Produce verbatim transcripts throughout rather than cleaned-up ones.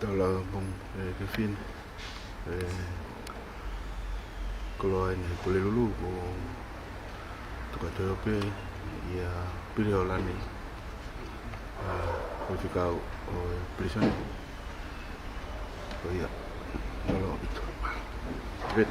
Tau lau pong, eh, ke fin. Eh, koloa ʻeni Pulelulu ko Toketā Toeope ia Piliolani. Ah, ko e fika ʻo e prison. Ko ia, lolo ʻaupito. Vet.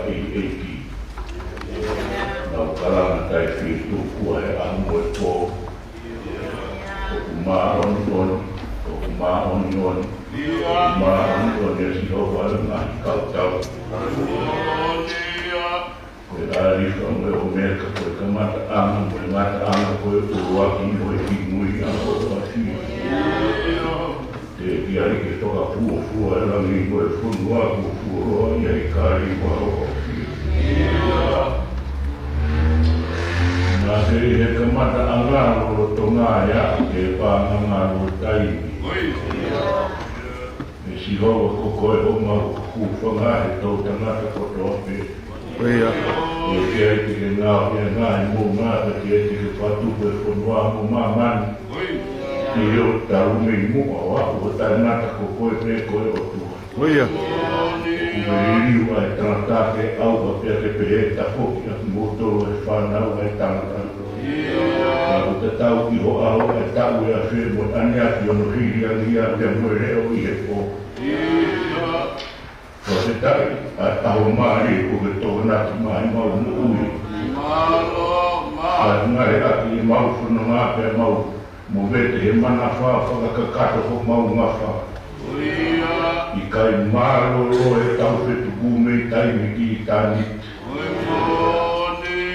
ʻEiki. Naʻa ku kalanga taʻefietuku he ʻaho mo e pō. ʻOku māʻoniʻoni, ʻoku māʻoniʻoni, māʻoniʻoni ʻa Sihova ʻo e ngaahi kautau. Ko e ʻĀlifa mo e ʻŌmeka, ko e kamataʻanga mo e ngataʻanga, ko e ʻuluaki mo e kimui ʻa hoʻo ʻafio. Teʻeki ai ke fakafuofua e langi mo e fonua kuo fuoloa ʻi he kali ʻa hoʻo ʻafio. Naʻa ke ʻi he kamataʻanga lolotonga ia ʻo e paʻanga ʻo taimi. ʻE Sihova, ko koe homau hūfanga he toʻutangata kotoa pē. ʻIo. ʻE ʻikai te ke ngaohi ʻa e ngaahi moʻunga, pea ʻikai te ke fakatupu e fonua mo māmani. ʻIo, talu mei muʻa ʻo aʻu ʻo taʻengata, ko koe pē ko e ʻOtua. ʻIo. ʻOku ke liliu ʻa e tangata ke ʻauha, pea ke pehē, tafoki ʻa kimoutolu ʻa e fānau ʻa e tangata. Ka ʻoku tatau ki ho ʻao ʻa e taʻu ʻe afe mo e ʻaneafi hono hili ange ia, pea mo e leʻo ʻi he pō. Fakafetaʻi ʻa e ʻaho mālie kuo ke tokonaki maʻa ʻemau moʻui. Ka ngale ʻaki ʻemau fononga pea mau movete he manava fakakakato homau ngafa. ʻIkai mālōlō ʻetau fetuku mei taimi ki ʻitāniti.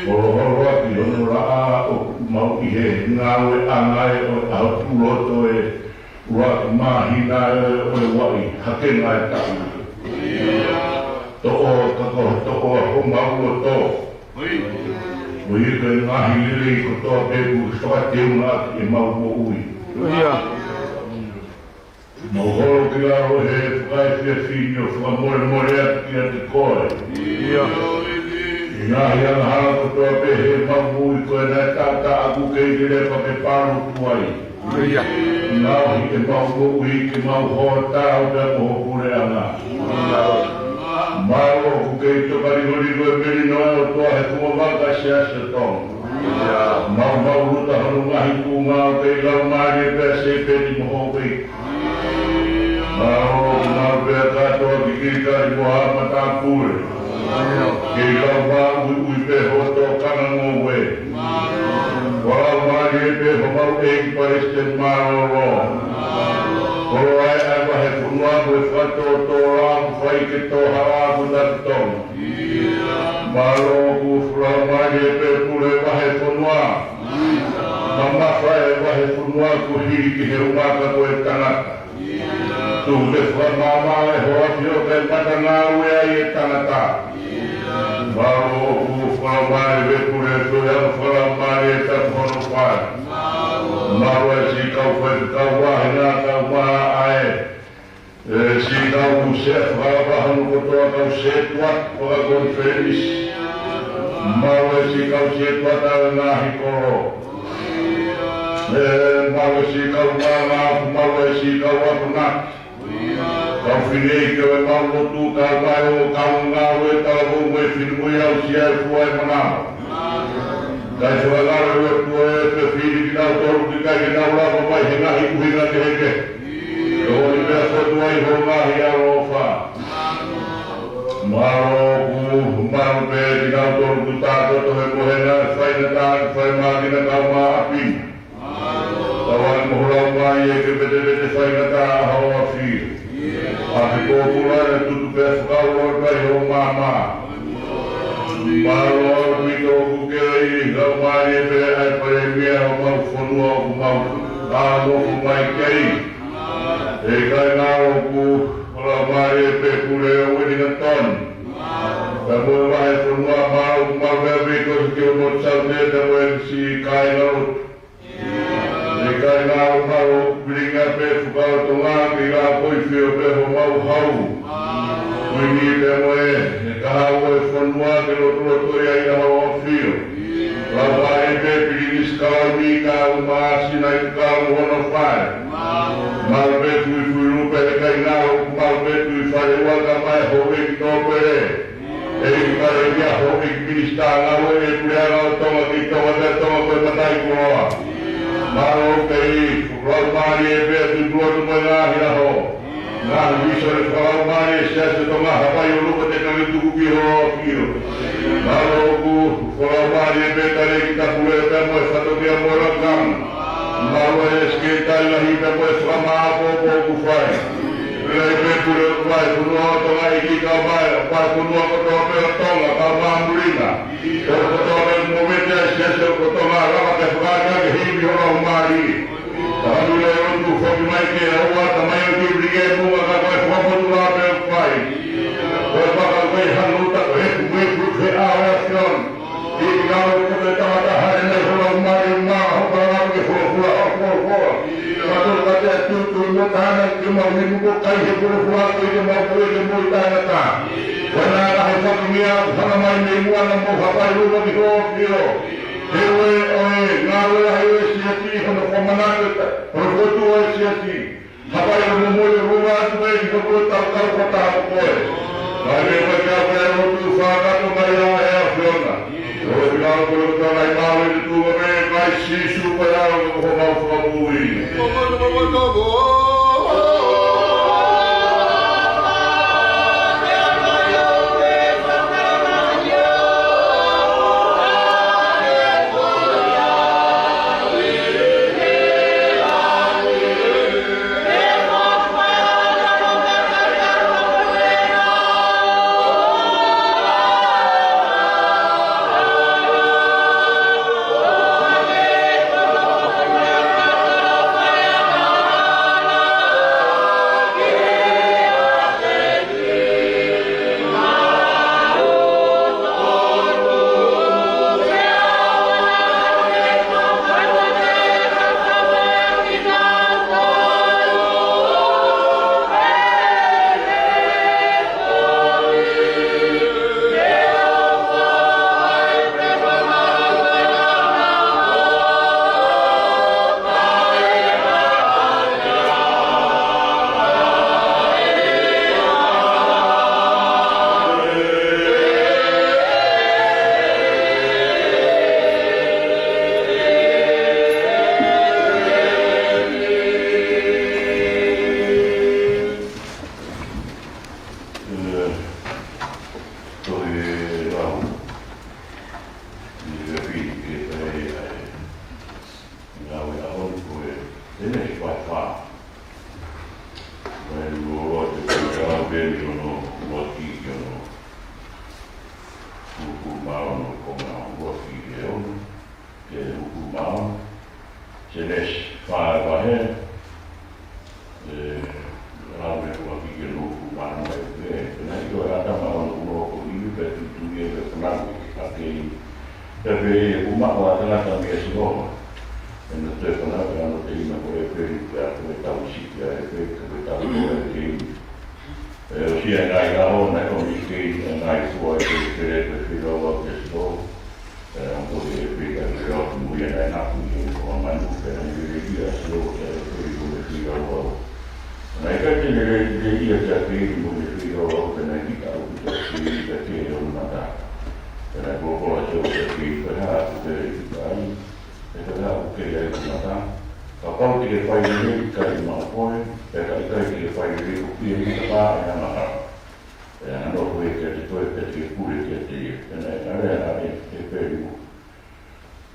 Holoholo ʻaki hono laʻā ʻoku mau ʻi he ngāueʻanga ʻo e ʻaho tuʻu loto ʻe ua māhina ʻo e uaʻi hake ngaahi taʻu. Toʻo ka ko e toʻo ʻa homau loto. Ko ia ko e ngaahi lelei kotoa pē kuo ke fakateunga ʻaki ʻemau moʻui. ʻIo. Mau holo ki lalo he fakaefiafi ni ʻo fakamolemole atu kiate koe. ʻIo. ʻI he ngaahi angahala kotoa pē heʻemau moʻui, ko e naʻe taʻataʻa ʻoku kei lele pea ke palu tuai. ʻIo. Ngaohi ʻemau moʻui ke mau hōtau pea mo ho puleʻanga. Mālō ʻoku kei toka liholiho e melino ʻa e ʻOtua he funga vaka Siasi ʻo Tonga. Mau mau luta hono ngaahi tuʻunga ʻo kei laumālie pea seipeti mo houʻeiki. Mālō ʻoku mau pea kātoa ki Kilikali mo haʻa matāpule. Kei lau māʻuiʻui pē hoʻo tokanga ngoue. Fakalaumālie pē homau ʻEiki Palesiteni Mālōlō. Koloaʻia ʻa e vahefonua mo e fakatōtōlā ʻoku fai ke tō hala ʻo Taki Tonga. Mālō ʻoku fakalaumālie pē Pule Vahefonua. Mamafa e vahefonua kuo hili ki he umaka ko e tangata. Tuku ke fakamaama ʻa hoʻo ʻAfio kae matangāue ai e tangata. Mālō ʻoku fakalaumālie pē Pule Tuʻi, ʻa e fakalaumālie ʻa e Tapu Hono Fai. Mālō e siʻi kau faifekau, vāhenga, kau maʻa e, e siʻi kau sea fakavaha hono kotoa, kau sētuata fakakonifelenisi. Mālō e siʻi kau sētuata ʻa e ngaahi kolo. E, mālō e siʻi kau maʻa, mālō e siʻi kau akonaki. Kau fineʻeiki ʻo ʻemau lotu, kau mai ʻo kau ngāue talavou mo e finemui, aʻusia e fua e manava. Kae fakangalo e ʻOtua ʻo e fefine kinautolu ke ʻikai ke nau lava mai he ngaahi ʻuhinga kehekehe. Tokoni pea fotu ai ho ngaahi ʻaloʻofa. Mālō ʻoku malu pē kinautolu kuo tā toto he mohenga, faingataʻa, faimākina, kau maʻa ʻapi na. Tauange mo ho Laumālie ke vetevete faingataʻa ʻa hoʻo ʻAfio. ʻApi pōpula ʻe tutu pea fakaulo ʻi ho maama. Mālō ʻaupito ʻoku kei laumālie pē ʻa e Palēmia ʻo homau fonua ʻoku mau ʻā nofo mai ki ai. ʻE ʻikai ngalo ʻoku fakalaumālie pē Pule Uelingatoni. Pea mo e vahefonua, mālō ʻoku mau meʻa pē kosi ki he Motu Saute pea mo e siʻi kāinga lotu. ʻE kāinga ʻo mālō ʻoku pilinga pē Fuakava Tonga ke ʻi ai ko e ʻafio pē homau hau. Kuini pea mo e, e kahaʻu ʻo e fonua ke lotoloto ai ʻa hoʻo ʻAfio. Laumālie pē Pilinisi Kalauni kae ʻumaʻā Sinaitukala mo hono fale. Mālō pē Tuʻifuilupe, ʻe kāinga ʻoku mālō pē Tuʻifaleua kae ʻumaʻā e houʻeiki nōpele. ʻEiki Palēmia, houʻeiki Minisitā Ngāue, e Puleʻanga ʻo Tonga ki Tonga, pea Tonga ko e mataʻikoloa. Mālō ʻoku kei fakalaumālie pē ʻa e tuʻutuʻuni atu mo e ngaahi ʻaho. Ngaahi vīsone fakalaumālie ʻa e Siasi ʻo Tonga, Haʻapai ʻUluaki, Tuku ki ho ʻafio. Mālō ʻoku fakalaumālie pē ʻa e talēkita pule pea mo e fatongia mo e lakanga. Mālō e sikētali lahi pea mo e fakamāʻopoʻopo ʻoku fai. Pule pē pule ʻoku fai, fonua ʻo Tonga ʻEiki kae ʻumaʻā e fonua kotoa pē ʻo Tonga kae ʻumaʻā Mulinga. Ko e kotoa pē mo e siasi ʻo Tonga, lava ke fakahā ke himi ho Laumālie. Ka ʻoku ou lotu foki mai ke ʻoua ʻe tamai ʻo ki pili ke muʻa ka ko e fakapotu lā pē ʻoku fai. Ko e paka ko e hanu ta ko e pu e pu he ʻao ʻa e ʻAfiona. ʻI he ʻao ko e tangata hare nei ho Laumālie ma ho ka ngā ke folofola ʻo folofola. Ka tō ka te tutu mo tāna ke mau ni muko kai he folofola ko e ke mau ko e ke mau i tāna tā. Ko e nā ka he fakamia ʻoku hanga mai mei muʻa na mo hapai luma ki ho ʻafio. He ue ʻo e ngāue lahi ʻo e siasi, hono fakamanatu ʻe ta, hono fotu ʻo e siasi. Hapai ʻo momoi ʻo runga atu mai ki hoku tau kau kata ʻo koe. Mai me mai ka pea ʻo tu fakato mai ʻa e ʻAfiona. ʻO e pina ʻo koe ka nai mālō i te tuʻa me kai Sīsū ko e ʻAlo ko homau Fakamoʻui. Ngāue ʻaho ni ko e Senesi vahe fā. Vahe loloa te kai kala peni ono, ua ki ki ono. Uku mā ono, konga ua ki ki ono. Ke uku mā ono. Senesi fā vahe. E, lau me kua ki ke nuku mano e pe. Pena i ko e ata ma ono kuno ko iwi pe tutu i e pe kona ki ke kake i. Pe pe e kuma o ata ngata mi e Sihova. Pena toe kona pe ano te ina ko e pe i pe a ko e tau siki a e pe ko e tau ko e ke i. E o si e ngai a o na ko mi ke i e ngai kua e pe pe pe pe lau a ke Sihova. E, ʻa ko e pe ka ke rau ki mui ana e naku i e ko a manu, pe na i lele ia si o ke e pe i ko e fika o au. Na i ka te lele ia ki a ke i mo e fika o au, pe na i kita o kita ke i ka ke o mata. Pe na i ko ko a si o ke i pe ha ku ke i ka i, e pe ha ku ke i ko mata. Kapau te ke fai lele i ka i ma o koe, pe ka i ka i te ke fai lele o pia i ka pa e ana ha. E ana nofo ia kiate koe pea te ke pule kiate ia. Pea naʻe ʻalea ʻa e, ʻEperu.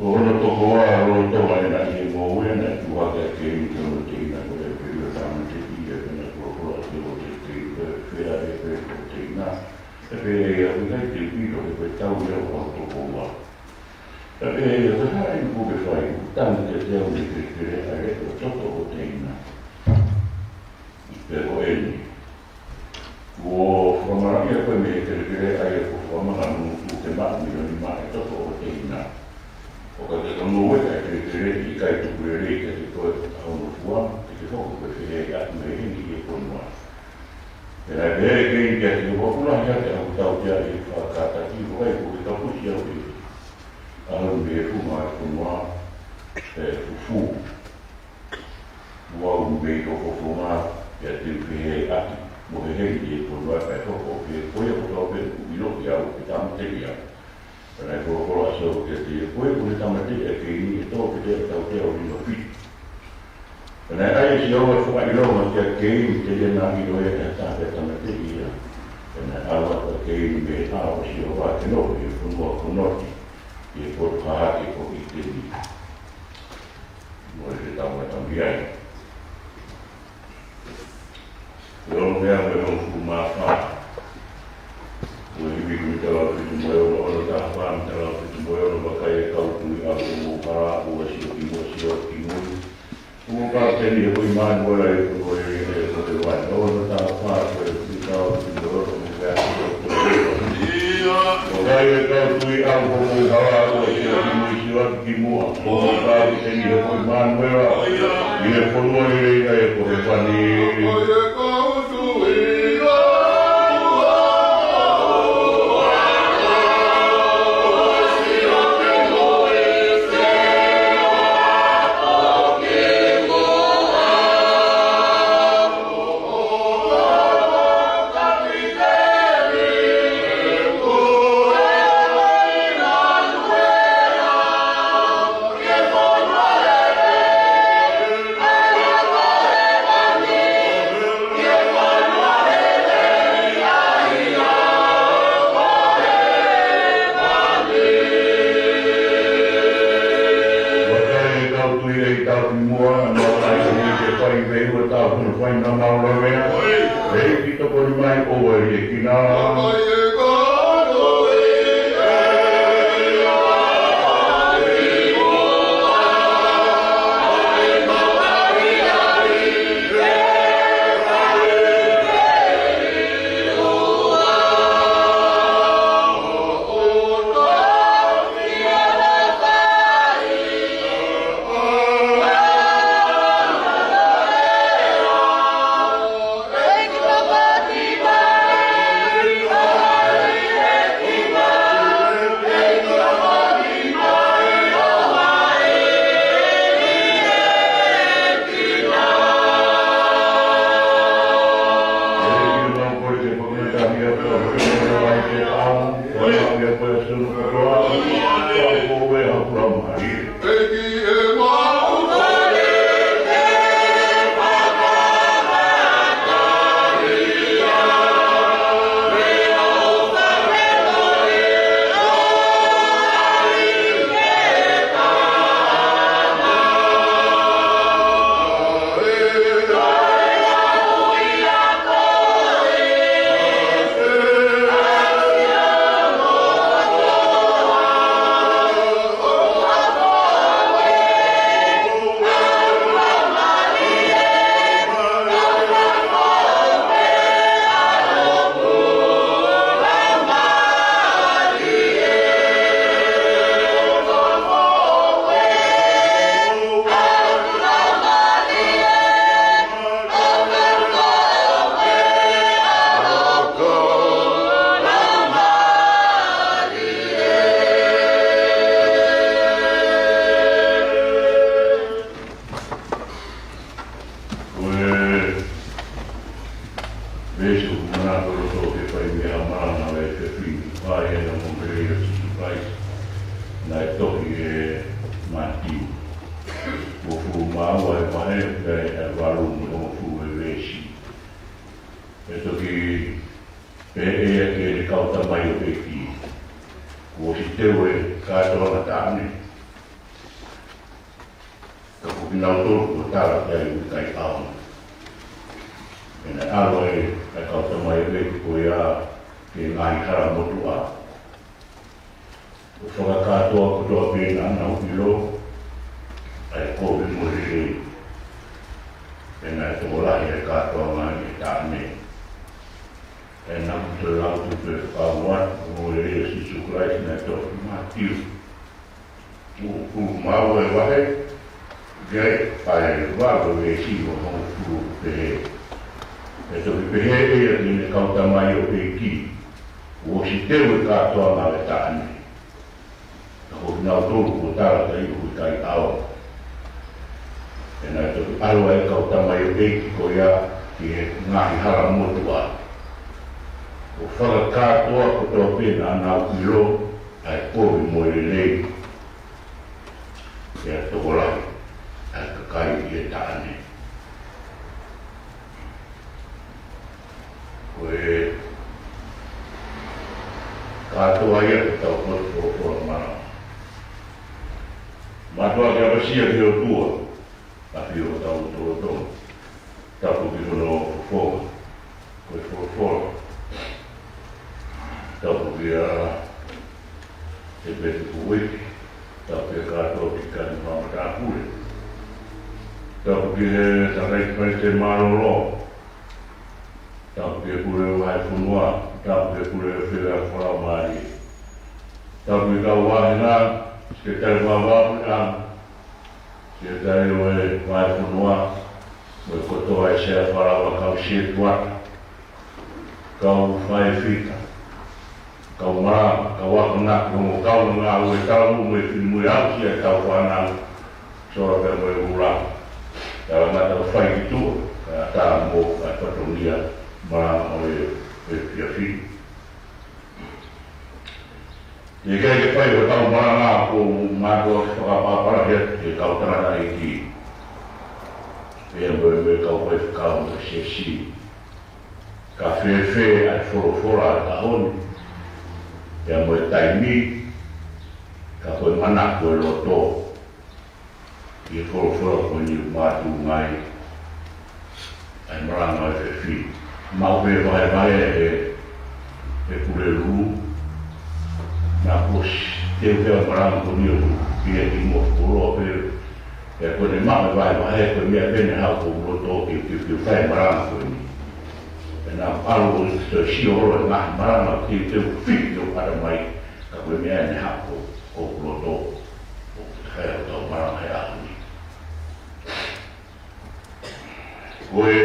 Ko hono tokoua lolotonga ena ʻi he ngoue naʻe tuʻu hake ʻa Keini ki hono teʻina ko ʻEperu ʻo tāmateʻi ia, pea naʻe folofola ʻa Sihova kia Keini, Ko e fē ʻa ʻEperu ko ho teʻina? Pea pehē ʻe ia, ʻOku ʻikai te u ʻilo, he ko e tau ia ʻo hoku tokoua. Pea pehē ʻe ia, Ko e hā eni kuo ke fai? ʻOku tangi kiate au mei he kelekele ʻa e leʻo ʻo e toto ʻo ho teʻina. Pea ko eni, kuo fakamalaʻia koe mei he kelekele ʻa ia kuo fakamaka mo hoku tuʻu ke maʻu mei ho nima ʻa e toto ʻo ho teʻina. ʻO ka ke kanu ʻa e kelekele ʻe ʻikai tuku lelei kiate koe ʻa hono fua, te ke hoko ko e fehiʻa ʻi he ʻapi mo e heni ʻi he fonua. Pea naʻe pehē ʻe Keini kiate ia, Kuo lahi hake ʻa hoku tautea ʻi he fakakātaki, ʻoku ʻikai kuo ke kapusi au ʻi he ʻaho ni mei he funga ʻo e fonua, pea fufū au mei ho fofonga, pea te u fehiʻa ʻi he ʻapi mo e heni ʻi he fonua, pea hoko ʻo pehē, Ko ia kotoa pē ʻoku ʻiloʻi au, ʻe tāmateʻi au. Pea naʻe folofola ʻa Sihova kiate ia, Ko ia kuo ke tāmateʻi ʻa Keini, ʻe tō pē ʻa e tautea ʻo e nima fitu. Pea naʻe ʻai ʻe Sihova ʻa e fakaʻilonga kia Keini, telia naʻa ʻilo ia ʻe ha taha pea tāmateʻi ia. Pea naʻe ʻalu atu ʻa ʻEiki, mei he ʻao ʻo Sihova ke nofo ʻi he fonua ko Noti, ʻi he potu hahake ko ʻĪteni. Mo e fetau matami ai. Ko e onongeau ʻe hongofulu mā fā. Ko e himi ko e taha fitu mo e ono, ono taha fā mo e taha fitu mo e ono. Vakai, ʻe kau tui au, ʻoku mou hala, ʻoua ʻe sio ki muʻa, sio ki mui. ʻOku mou kau teni he ko ʻImanuela, ʻi he fonua lelei naʻe ʻiate koe. Ono taha fā, ko e himi ko e taha fitu mo e ono, mo e Vakai, ʻe kau tui au, ʻoua ʻe sio ki mui, sio ki muʻa. ʻOku mou kau teni he ko ʻImanuela, ʻi he fonua lelei naʻe ʻiate koe. Vakai, ʻe kau tui au, ʻe tau ki muʻa, naʻa mau ʻai ʻo ni ke fai veʻe ua tau hono fai naʻa mau lavea. ʻEiki, tokoni mai, ʻoua ʻe liʻekina. Ko e veesi ʻoku ou manako loto ke fai mei ai ha malanga ʻa e efiafi ni, ʻa ia ʻi he ongoongolelei ʻo Sīsū Kalaisi naʻe tohi ʻe Mātiu. Uofulu mā ua e vahe, ʻa e valu mo e hongofulu e veesi. ʻE toki pehē ʻe ia ki heʻene kau tamaioʻeiki, kuo ʻosi teu e kātoanga taʻane, ka ko kinautolu kuo tala ki ai ʻoku ʻikai ʻaonga. Pea naʻe ʻalu ai ʻa e kau tamaioʻeiki ko ia ki he ngaahi hala motuʻa, ʻo fakakātoa kotoa pē naʻa nau ʻilo ʻa e kovi mo e lelei. Pea naʻe tokolahi ʻa e kātoanga ʻi he taʻane. Pea naʻa ku toe lau atu pē fakaongo atu, ongoongolelei ʻo Sīsū Kalaisi naʻe tohi ʻe Mātiu, uofulu mā ua e vahe, ʻa e valu e veesi mo e hongofulu, ʻoku pehē: ʻE toki pehē ʻe ia ki heʻene kau tamaioʻeiki, kuo ʻosi teu e kātoanga ʻo e taʻane, ka ko kinautolu kuo tala ki ai ʻoku ʻikai ʻaonga. Pea naʻe toki ʻalu ʻa e kau tamaioʻeiki ko ia ki he ngaahi hala motuʻa, ʻo fakakātoa kotoa pē naʻa nau ʻilo ʻa e kovi mo e lelei. Pea tokolahi ʻa e kakai ʻi he taʻane. Ko e Kātoa ia ko ʻetau potu folofola malanga. Mātuʻaki ʻapasia ki he ʻOtua, ʻa ia ʻoku tau lotolotonga. Tapu ki hono fofonga, ko e folofola. Tapu ki he ʻEpeti Kuiki. Tapu ki he kātoa ki he matāpule. Tapu ki he tamaiki palesiteni mālōlō. Tapu ki he pule ʻo e fonua, tapu ki he pule ʻo e fale fakalaumālie. Tapu ki he kau vāhenga, sekelitali fakavahaʻapuleʻanga, sekelitali ʻo e fonua, mo e kotoa e sea fakalaumālie, kau sētuata, kau faifekau, kau malanga, kau akonaki, mo e kau ngāue talavou mo e finemui, aʻusia ʻetau fānau, sola pea mo e ʻulu. Tala mata ʻo fai ki tuʻa, kae ʻatā mo e fatongia malanga ʻo e, e efiafi ni. ʻIkai ke fai ʻetau malanga ʻo mātuʻaki fakapapālangi atu ki he kau tangataʻeiki, pea mo e, mo e kau faifekau mo e siasi. Ka fēfē ʻa e folofola ʻo e ʻaho ni, pea mo e taimi, ka ko e manako ʻo e loto ki he folofola ko eni ʻoku mātuʻaki ʻai ʻa e malanga ʻo e efiafi ni. Maʻu pē vahevahe ʻe he, he pule lulu, naʻa ku ʻosi teuteu ʻa e malanga ko eni ʻo pehē ki mo fuoloa pē, pea ko ʻene maʻu e vahevahe ko e meʻa pē ʻene haʻu ki hoku loto ke, ke, ke fai e malanga ko eni. Pea naʻa ku ʻalu ʻo toe sio holo he ngaahi malanga ʻoku teuteu fili ʻo pata mai, ka ko e meʻa ʻene haʻu ki hoku loto ʻo fai ʻetau malanga he ʻaho ni. Ko e,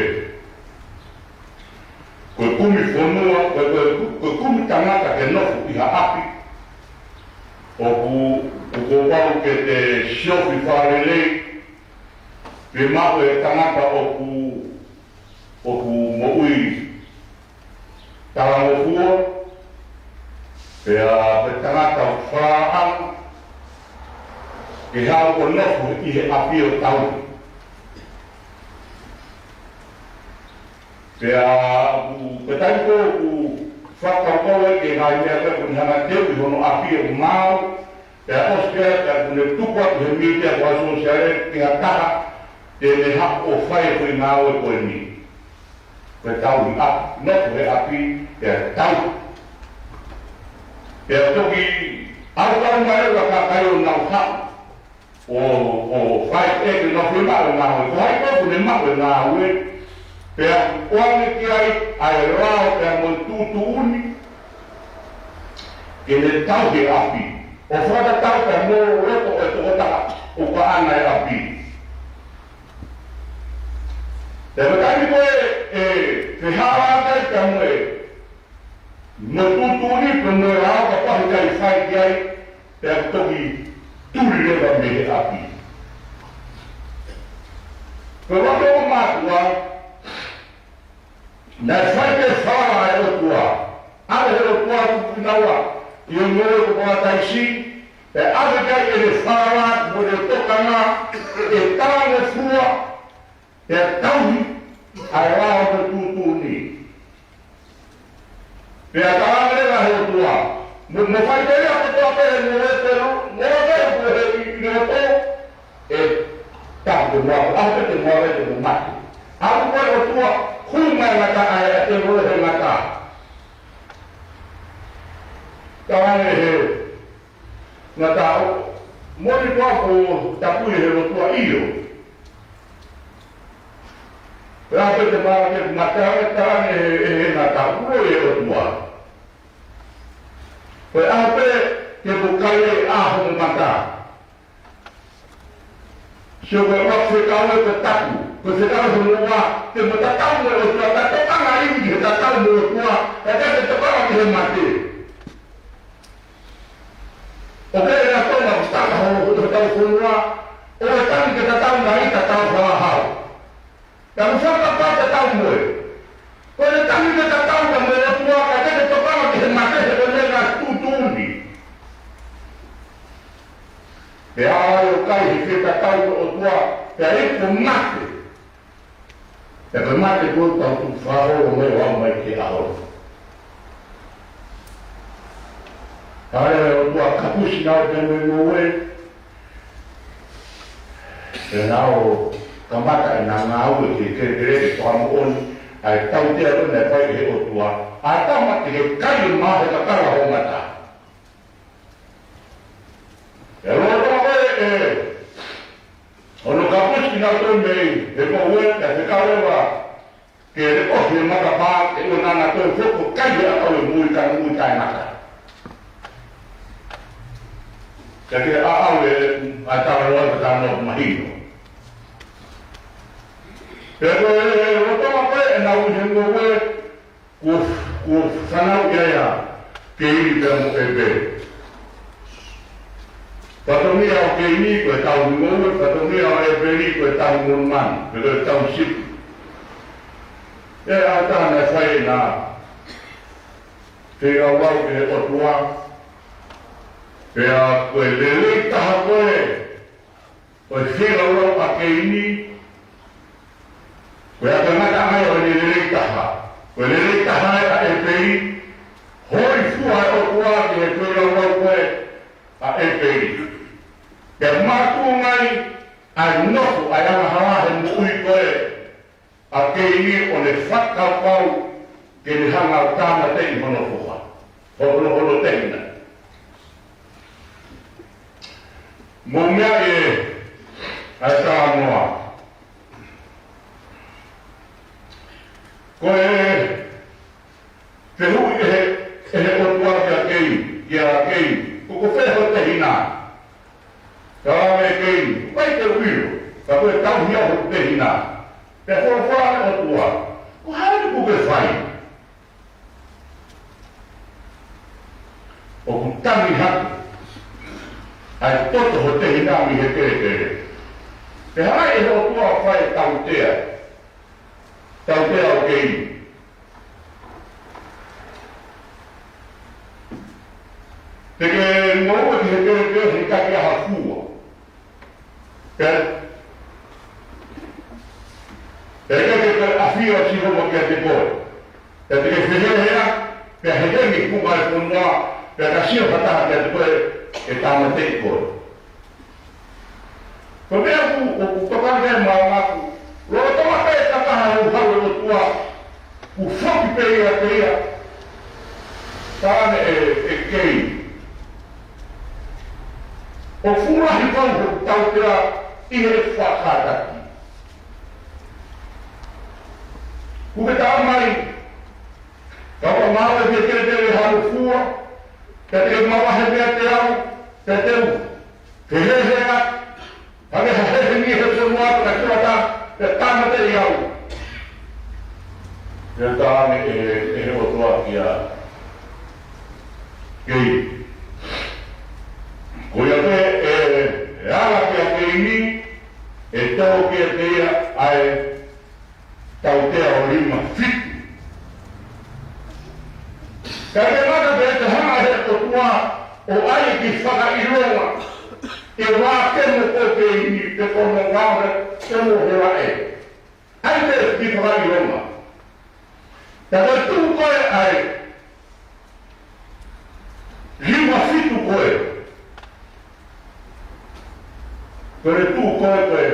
ko e kumi fonua, ko e, ko e, ko e kumi tangata ke nofo ʻi ha ʻapi ʻoku, ʻoku ou pau ke te siofi fakalelei, pe maʻu e tangata ʻoku, ʻoku moʻui talangofua, pea ko e tangata ʻoku fāʻanga, ke haʻu ʻo nofo ʻi he ʻapi ʻo tauhi. Pea ʻoku, ko e taimi ko ē ʻoku fakakaukau ai ki he ngaahi meʻa ko ē ʻoku ne hanga ʻo teuʻi hono ʻapi ʻo maau, pea ʻosi pea ka ʻoku ne tuku atu he mītia ko ē ʻa e sōsiale ki ha taha te ne haʻu ʻo fai e foʻi ngāue ko eni. Ko e tauhi ʻapi, nofo he ʻapi, pea tauhi. Pea toki ʻalu ʻalu mai ʻa e kakai ʻo nau haʻu ʻo, ʻo fai e ke nofo ʻi maʻu e ngāue. Ko hai ko ē ʻoku ne maʻu e ngāue, pea ʻoange ki ai ʻa e lao pea mo e tuʻutuʻuni ke ne tauhi e ʻapi, ʻo fakatatau pea mo e loto ʻo e tokotaha ʻoku ʻaʻana e ʻapi. Pea ko e taimi ko ē ʻe fehālaaki ai pea mo e, mo e tuʻutuʻuni pea mo e lao, kapau ʻe ʻikai fai ki ai, pea toki tuli leva mei he ʻapi. Ko e loto ʻo e mātuʻa, naʻe fai pē e falala ʻa e ʻOtua. ʻAve ʻe he ʻOtua ʻa e tupuʻinau ʻi he ngoue ko Palataisi, pea ʻave ki ai ʻene falala mo ʻene tokanga ke talangofua, pea tauhi ʻa e lao mo e tuʻutuʻuni. Pea talaange leva ʻe he ʻOtua, mo, mo fai pē ia kotoa pē he ngoue pē, mo, mo pē ko e ʻi, ʻi loto, ʻe tapu te mo aʻu, ʻaho pē te mo aʻu ai te mo mate. ʻAlu ko ē ʻOtua, hū mai e ngata ʻa e, ʻa e tēvolo he ngata. Talaange ʻe he ngata, ʻo, moʻoni koā kuo tapui ʻe he ʻOtua? ʻIo. Pea pehē te mara ke mate, ʻe talaange ʻe he, ʻe he ngata, kuo loi ʻe he ʻOtua. Ko e ʻaho pē te mo kai ai ʻa hoʻomo mata. Sio, ko e ʻuluaki fekau ē ko e tapu, ko e fekau hono ua, te mo tatau mo e ʻOtua, ka tokanga eni ki he tatau mo e ʻOtua, ka ʻikai ke tokanga ki he mate. ʻOku ʻi ai e Tonga ʻoku taka ho, ho, hotau fonua, ʻoku ʻikai ke tatau mo e tatau fakahau. Ka ʻoku fakapapau tatau mo e. Ko e taimi ke tatau ka mo e ʻOtua, ka ʻikai ke tokanga ki he mate he ko e meʻa tuʻutuʻuni. Pea ʻai ʻo kai he fie tatau mo e ʻOtua, pea ʻe ko e mate. Pea ko e mate ko ē ʻoku tau tuʻu fakaholo mei ai ʻo aʻu mai ki he ʻaho ni. Hale ʻOtua kapusi nautolu mei he ngoue, pea nau kamata ʻenau ngāue ke kelekele ke fakamoʻoni ʻa e tautea ko ē naʻe fai ʻe he ʻOtua. ʻAtama, te ke kai e mā he kakala ho mata. Pea lolotonga ko ē hono kapusi kinautolu mei he ngoue, naʻe fekau leva ke leʻohi e matapā, ʻe ʻoua naʻa toe foki ʻo kai ʻe he ʻakau e moʻui, ka ne moʻui taʻengata. Ka ke ʻaʻau e ʻa e talaloa ʻo e talanoa ʻoku mahino. Pea ko e lolotonga ko ē ʻenau ʻi he ngoue, kuo, kuo fanauʻi ai ʻa Keini pea mo ʻEpeli. Fatongia ʻo Keini ko e tauhi ngoue, fatongia ʻo ʻEpeli ko e tauhi monumanu, pe ko e tauhi sipi. ʻE ʻatā naʻe fai ʻena feilaulau ki he ʻOtua, pea ko e lelei taha ko ē ʻo e feilaulau ʻa Keini, ko e ʻatā ngata mai ʻo e lelei taha. Ko e lelei taha ʻa ʻEpeli, hōifua e ʻOtua ki he feilaulau ko ē ʻa ʻEpeli. Pea makatuʻunga ai ʻa e nofo, ʻa e angahala he moʻui ko ē ʻa Keini, ʻo ne fakakaukau ke ne hanga ʻo tāmateʻi hono foha, hono, hono tehina. Mou meaʻi ʻa e talanoa. Ko e fehuʻi ʻe he, ʻe he ʻOtua kia Keini, kia Keini, ko, ko fē ho tehina? Talaange ʻe Keini, ʻoku ʻikai te u ʻilo, ka ko e tauhi au hoku tehina. Pea folofola ʻa e ʻOtua, ko hai ʻoku ke fai? ʻOku tangi hake ʻa e toto ho tehina mei he kelekele. Pea hanga ʻe he ʻOtua ʻo fai e tautea, tautea ʻo Keini. Te ke ngoue ki he kelekele he ʻikai ke ʻi ai ha fua. Pea, pea ʻikai ke toe ʻafio ʻa Sihova kiate koe. Pea te ke feheheʻaki, pea hehengi e kuonga ʻo e fonua, pea ka sio ha taha kiate koe, ʻe tāmateʻi koe. Ko e meʻa ʻoku, ʻoku tokanga ki ai e maama ʻoku, lolotonga pē e kakaha houhau ʻo e ʻOtua, kuo foki pē ia kiate ia. Talaange ʻe, ʻe Keini, ʻoku fuʻu lahi pau hoku tautea ʻi heʻeku faʻa kātaki. Kuo ke talamai, kapau ʻe maʻu ʻe he kelekele ha fua, pea te ke mavahe meiate au, pea te u feheheʻaki, hangē ha hehengi he fonua, pea ka sio ha taha, pea tāmateʻi au. Pea talaange ʻe, ʻe he ʻOtua kia Keini, ko ia pē ʻe, ʻe ala kia Keini, ʻe tō kiate ia ʻa e tautea ʻo lima fitu. Ka ke mata pē te hanga ʻe he ʻOtua ʻo ʻai e kiʻi fakaʻilonga ki he vākemo ko Keini, pe ko hono ngāue, pe mo e helaʻe. ʻAi pē e kiʻi fakaʻilonga. Ka ko e tuʻu ko ē ʻa e lima fitu ko ē, ko e tuʻu ko ē ko e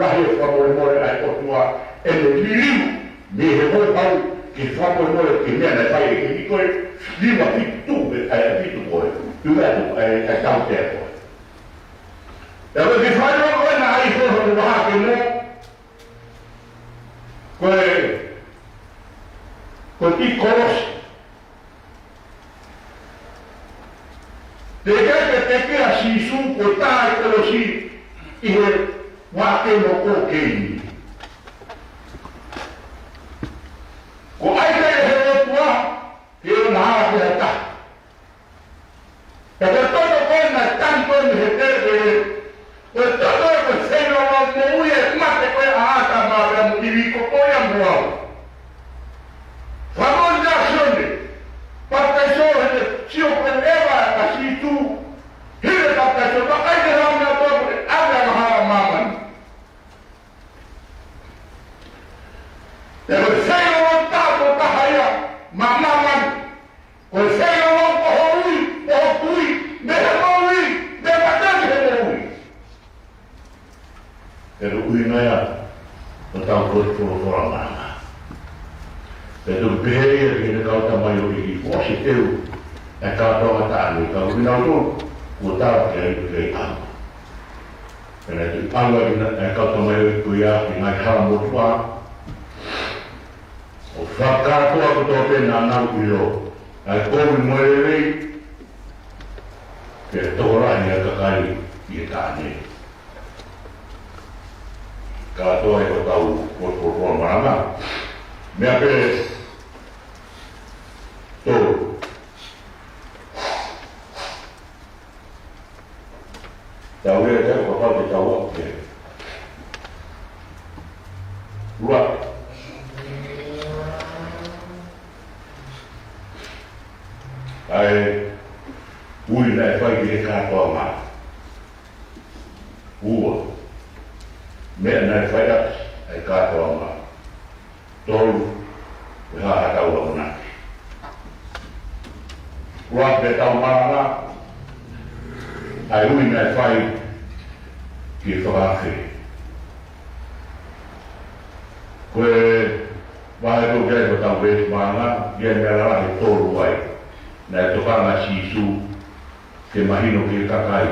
lahi e fakamolemole ʻa e ʻOtua, ʻene liliu mei he houhau ke fakamolemole ki he meʻa naʻe fai ʻe Keini, ko e lima fitu, ʻa e fitu ko ē. Tuʻu ʻa e tuʻu ʻa e, ʻa e tautea ko ē. Pea ko e kiʻi fakaʻilonga ko ē naʻe ʻai ʻe he ʻOtua ki hono vākemo, ko e, ko e kiʻi kolosi. Teʻeki ke tekeʻi ʻa Sīsū, ko e tā e kolosi ʻi he vākemo ko Keini. Ko e ʻai pē ʻe he ʻOtua ke ʻoua naʻa ala ki ha taha. Pea ko e toto ko ē naʻe tangi ko ē mei he kelekele, ko e toto ko e feilaulau moʻui e mate ko ē ʻa ʻĀtama pea mo ʻIvi, ko koe ia mo au. Fakamolemole ʻa Sione, papitaiso he sio ko ē ʻa Sīsū, hili e papitaiso, vakai ke lau meʻa tō ko e ʻave angahala ʻa māmani. Pea ko e feilaulau tāpuaki taha ia maʻa māmani. Ko e feilaulau ko ho ui, ko hoku Tau ko e folofola malanga. Pea toki pehē ia ki heʻene kau tamaioʻeiki, kuo ʻosi teu ʻa e kātoanga taʻane, ka ko kinautolu kuo tala ki ai ʻoku ʻikai ʻalu. Pea naʻe toki ʻalu ʻa e kau tamaioʻeiki ko ia ki he ngaahi hala motuʻa, ʻo fakakātoa kotoa pē naʻa nau ʻilo ʻa e kovi mo e lelei, pea tokolahi ʻa e kakai ʻi he taʻane. Kātoa ʻi hotau folofola malanga. Meʻa pē tolu. Tau lea, tau kapau te tau aʻu ki he ua. ʻA e ui naʻe fai ki he kātoanga. Ua. Meʻa naʻe fai ʻaki ʻa e kātoanga. Tolu. Ko e hā haʻatau akonaki? Ua, pea tau malanga ʻa e ui naʻe fai ki he fakaafe. Ko e vahe ko ē ʻo hotau veesi malanga, ʻi ai e meʻa lalahi ʻe tolu ai naʻe tokanga ai ʻa Sīsū ke mahino ki he kakai.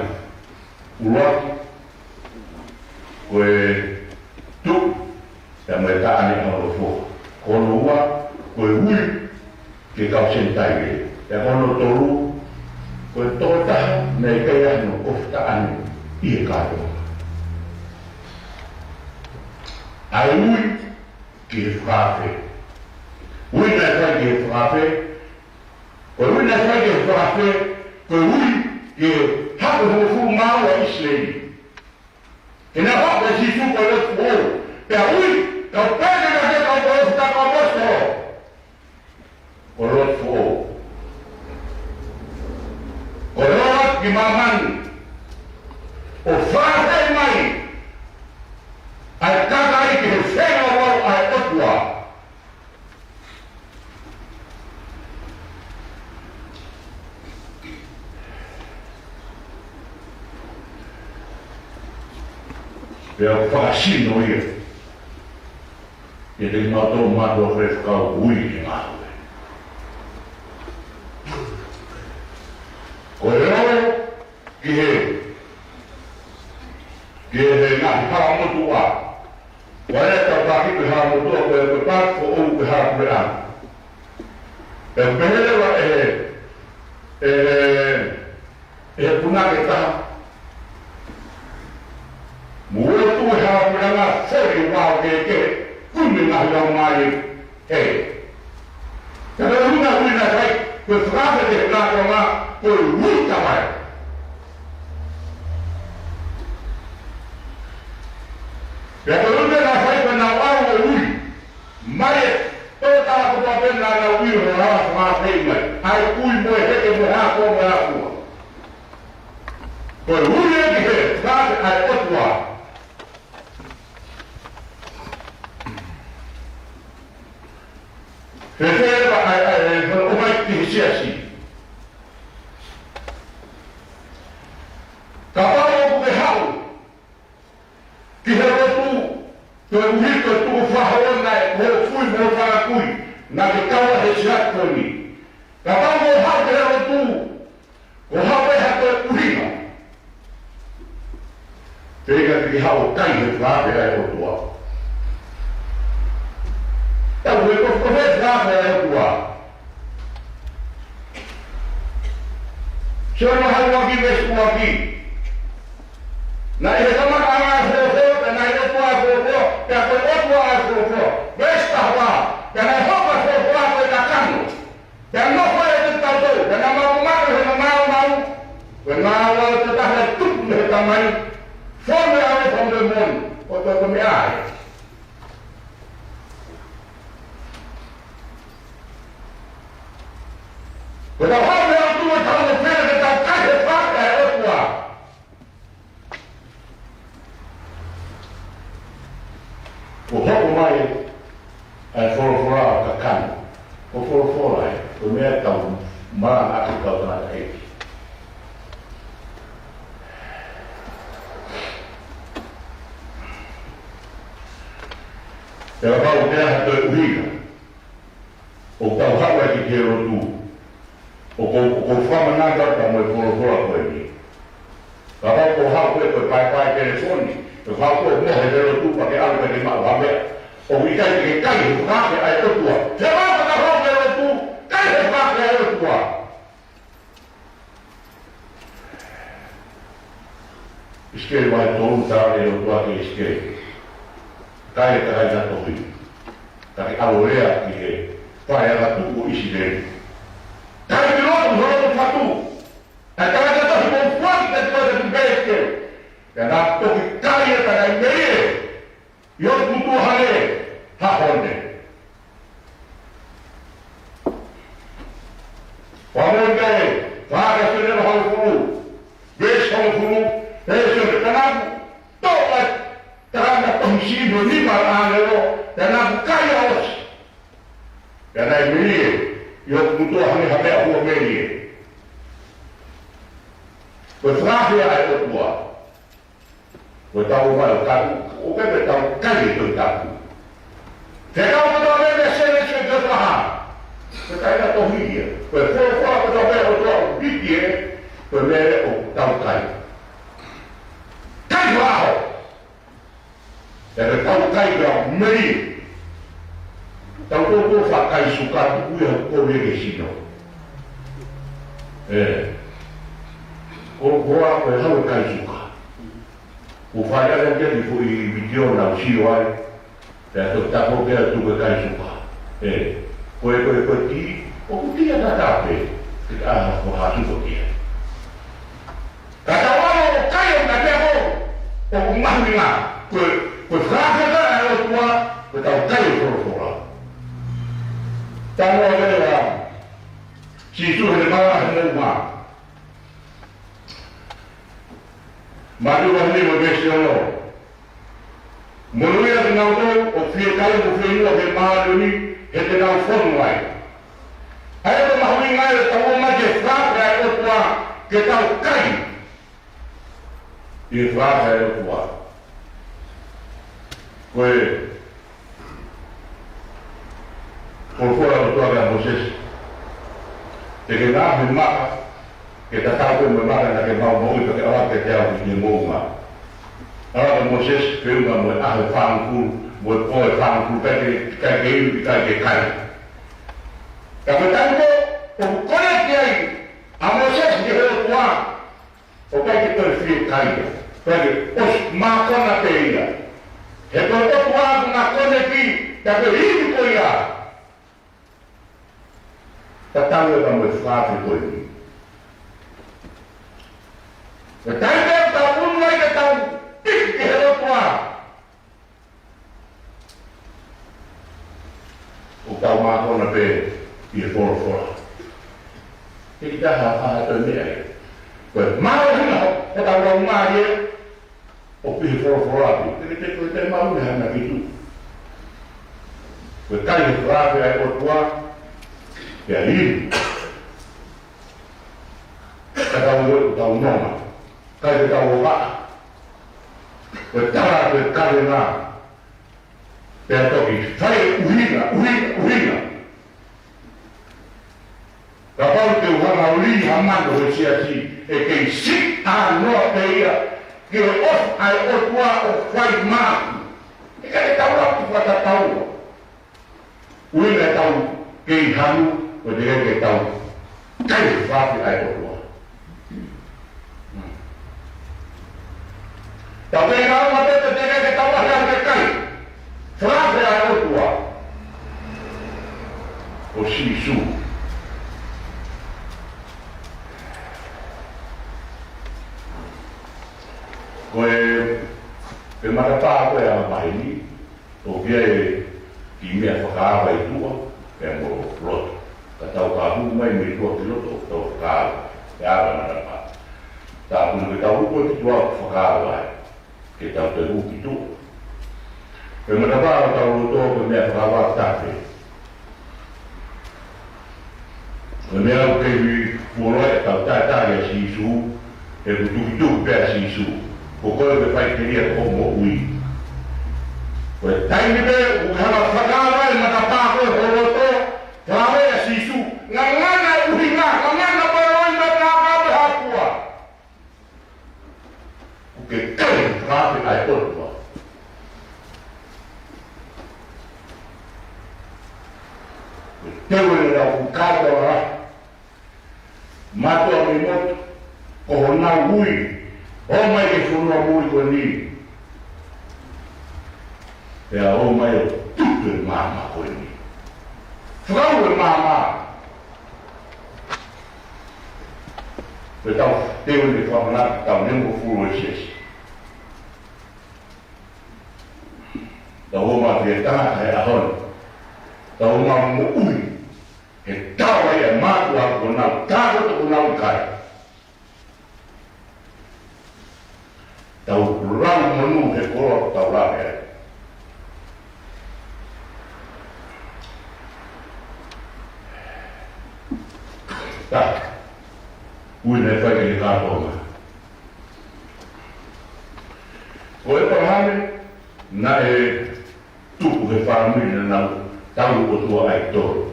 ʻUluaki, ko e tuʻu pea mo e taʻane ʻa e ʻOtua. Ko hono ua, ko e ui ki he kau Senitaile. Pea ko hono tolu, ko e tokotaha naʻe ʻikai ʻi ai hano kofu taʻane ʻi he kātoanga. ʻA e ui ki he fakaafe. Ui naʻe fai ki he fakaafe. Ko e ui naʻe fai ki he fakaafe, ko e ui ki he haʻu hongofulu mā ua ʻa ʻIsileli. Ke nau haʻu kia Sīsū ko e lotu foʻou. Pea ui, kau pehē ki he kau palōfita, kau ʻaposetolo, ko e lotu foʻou. Ko e ō atu ki māmani ʻo fakaafe mai ʻa e kakai ki he fengaua ʻa e ʻOtua. Pea ʻoku fakasino ia kiate kimautolu mātuʻa faifekau ʻoku ui ki he ngāue. Ko e ō ki he, ki he ngaahi hala motuʻa. Ko e tau paki ki he hala motuʻa, ko e, ko e paki foʻou ki he hala puleʻanga. Pea pehē leva ʻe he, ʻe he, ʻe he punake taha: Mou ō atu ki he hala puleʻanga, foli e vao kehekehe, kumi e ngaahi laumālie. Ē. Pea ko e ui naʻe fai, ko e fakaafe ki he kātoanga, ko e ui tawai. Pea ko e ui naʻe fai, ko ʻenau ui mai e tokotaha kotoa pē naʻa nau ui ʻo lava fakaafe mai. ʻA e kui mo e heke mo e hako mo e akua. Ko e ui ē ki he fakaafe ʻa e ʻOtua. He fēfē ʻa e, ʻa e, ʻa e, ʻomai ki he siasi? Kapau ʻoku ke haʻu ki he lotu, koeʻuhi ko e tukufakaholo ʻa e houʻeiki mo e fanga kui, naʻa ke kau ai he siasi ko eni. Kapau ʻoku ke haʻu ki he lotu, ko e hā pē ha koeʻuhinga, pea ʻikai ke ke haʻu ʻo kai he fakaafe ʻa e ʻOtua. Tau ʻe ko, ko e fakaafe ʻa e ʻOtua. Sione vahe ʻuluaki veesi ʻuluaki. Naʻe ʻi he kamataʻanga ʻa e Folofola, pea naʻe ʻi he ʻOtua ʻa e Folofola, pea ko e ʻOtua ʻa e Folofola. Veesi taha fā. Pea naʻe hoko ʻa e Folofola ko e kakano. Pea nofo ʻiate kitautolu, pea naʻa mau mamata ʻi hono nāunau, ko e ngāue ʻa e tokotaha naʻe tupu mei he Tamai, fonu ʻi he ʻao ʻo e fakamolemole, ʻo toʻo ko e meʻa ia. Ko ʻetau haʻu mei he lotu, ʻoku tau nofo pē ke tau kai he fakaafe ʻa e ʻOtua. Kuo hoko mai ʻa e Folofola ʻo kakano. Ko e Folofola ē, ko e meʻa ʻoku tau malangaʻaki ʻoku tau tangataʻeiki. Pea kapau ʻoku ʻi ai ha toe ʻuhinga ʻoku tau haʻu ai ki he lotu, ʻoku ou, ʻoku ou fakamanatu atu pea mo e folofola ko eni. Kapau ʻoku haʻu koe ko e paepae telefoni, ʻoku haʻu koe mo e lotu pea ke ʻalu pea ke maʻu ha meʻa, ʻoku ʻikai te ke kai he fakaafe ʻa e ʻOtua. He ʻoku tau haʻu ki he lotu, kai he fakaafe ʻa e ʻOtua. ʻIsikeli vahe tolu, tala ʻe he ʻOtua kia ʻIsikeli: Kai e tangata tohi, ka ke ʻalu ʻo lea ki he fale angatuʻu ʻo ʻIsileli. Kai ki loto, ho loto fatu, ʻa e tangata tohi kuo u foaki kiate koe, ka tuku pē, ʻIsikeli. Pea naʻa ku toki kai ia, pea naʻe melie ʻi hoku ngutu hangē ha hone. Fakamoʻoni ki ai, Fakahā sione hongofulu, veesi hongofulu, pea sione, pea naʻa ku toʻo ʻa e tangata tohi siʻi mei he nima ʻo e ʻāngelo, pea naʻa ku kai ia ʻo ʻosi. Pea naʻe melie ʻi hoku ngutu hangē ha meʻa kuo melie. Ko e fakaafe ʻa e ʻOtua. Ko e tau mai ʻo kai, ʻoku ʻikai ke tau kai e Tohi Tapu. Fekau kotoa pē meʻa Sēnesi ki he Fakahā, ko e tangata tohi ia. Ko e folofola kotoa pē ʻa e ʻOtua ʻoku piki ē, ko e meʻa ē ʻoku tau kai. Kai fakaʻaho. Pea ke tau kai pea melie. Tau tō ko e fakakai suka, tuku ia ʻo kovi ki he sino. ʻE. Ko, ko e hā ko e kai suka? Ko e fai ʻa e kiʻi foʻi vitiō naʻa ku sio ai, pea toki tapu pea tuku e kai suka. ʻE, ko e, ko e, ko e tī, ʻoku tī tatau pē, ke ʻai ha, ko ha suka ki ai. Ka tau ʻalu ʻo kai ʻo ka pea ko, ʻoku mahuʻinga, ko e, ko e fakaafe ʻa e ʻOtua, ko e tau kai e folofola. Tau ʻalu ʻo kai ʻa Sīsū he mala he moʻunga. Mātiu vahe nima veesi ono. Monūʻia kinautolu ʻoku fiekaia mo fieinua ki he māʻoniʻoni, he te nau fonu ai. ʻA ia ko e mahuʻinga ʻetau ō mai ki he fakaafe ʻa e ʻOtua ke tau kai ʻi he fakaafe ʻa e ʻOtua. Ko e folofola ʻa e ʻOtua kia Mōsese: Te ke ngaohi e maka, ke tatau pē mo e maka naʻa ke maumauʻi, pea ke ʻalu atu kiate au ki he moʻunga. ʻAlu atu ʻa Mōsese, feʻunga mo e ʻaho ʻe fāngofulu, mo e pō ʻe fāngofulu, ʻikai ke, ʻikai ke inu, ʻikai ke kai. Ka ko e taimi ko ē ʻoku konekiti ai ʻa Mōsese ki he ʻOtua, ʻoku ʻikai ke toe fiekaia. ʻIkai ke, ʻosi mākona pē ia. He ko e ʻOtua ʻoku na konekiti, ka ko e inu ko ia. Tatau ē pea mo e fakaafe ko eni. Ko e taimi pē ʻoku tau ʻunu ai ke tau piki ki he ʻOtua, ʻoku tau mākona pē ʻi he folofola. ʻIkai ke ʻi ai ha, ha, ha toe meʻa ia. Ko e mālohinga hotau laumālie ʻoku ʻi he folofola pē. Te ke, te ke, te mau ne hana ki tu. Ko e kai he fakaafe ʻa e ʻOtua, pea inu. Ka tau ō ʻo tau nonga. Kai ke tau ō ʻa. Ko e tala ko e kavenga. Pea toki fai ʻuhinga, ʻuhinga, ʻuhinga. Kapau te u hanga ʻo lī ha mano he siasi, ʻe kei siʻi ʻa noa pē ia, ki he ʻofa ʻa e ʻOtua ʻoku fai maʻaku. ʻIkai ke tau laku fakatatau. ʻUhinga ʻetau kei hanu, ko e teʻeki ke tau kai fakaafe ʻa e ʻOtua. Tau kei ngāue pē, ko e teʻeki ke tau ʻalu ʻo kai fakaafe ʻa e ʻOtua. Ko Sīsū. Ko e, ko e matapā ko ē ʻa e ʻaho ni, ʻoku ʻi ai e kiʻi meʻa fakaava ʻi tuʻa, pea mo loto. Ka tau ka hū mai mei tuʻa ki loto, ʻoku tau fakaava, pea ava matapā. Tāpuni ke tau hū ko ē ki tuʻa ʻoku fakaava ai, ke tau toe hū ki tuʻa. Ko e matapā ʻo hotau loto ko e meʻa fakaava tafe. Ko e meʻa ʻoku kei fuoloa ʻetau taʻetaʻe ʻa Sīsū, he ʻoku tukituki pē ʻa Sīsū. Ko koe ʻoku ke faʻiteliha ki hoʻo moʻui. Ko e taimi pē ʻoku ke hanga ʻo fakaava e matapā ko ē ho loto, fakaava ʻa Sīsū, ngangana e ʻuhinga, ngangana pē ʻo e matapā ko ē ha pua. ʻOku ke kai fakaava ʻa e ʻOtua. Ko e teu eni ʻoku kātoa ai. Mātuʻa mei motu, ko honau ui, ō mai ki he fonua muli ko eni. Pea ō mai ʻo tutu e maama ko eni. Fakaava e maama. Pea tau teu eni fakamanatu, taʻu nimangofulu ʻo e siasi. Tau ō mai ki he tangata he ʻaho ni. Tau ō mai moʻui. He tau ai e mātuʻa ko ʻenau, tā ko ʻenau kai. Tau lau monū he koloa tau lave ai. Tā. Ui ne fai ke kātoa mai. Ko ʻĒpalahame, naʻe tupu he fāmili naʻa nau tau ʻOtua ʻaitolo.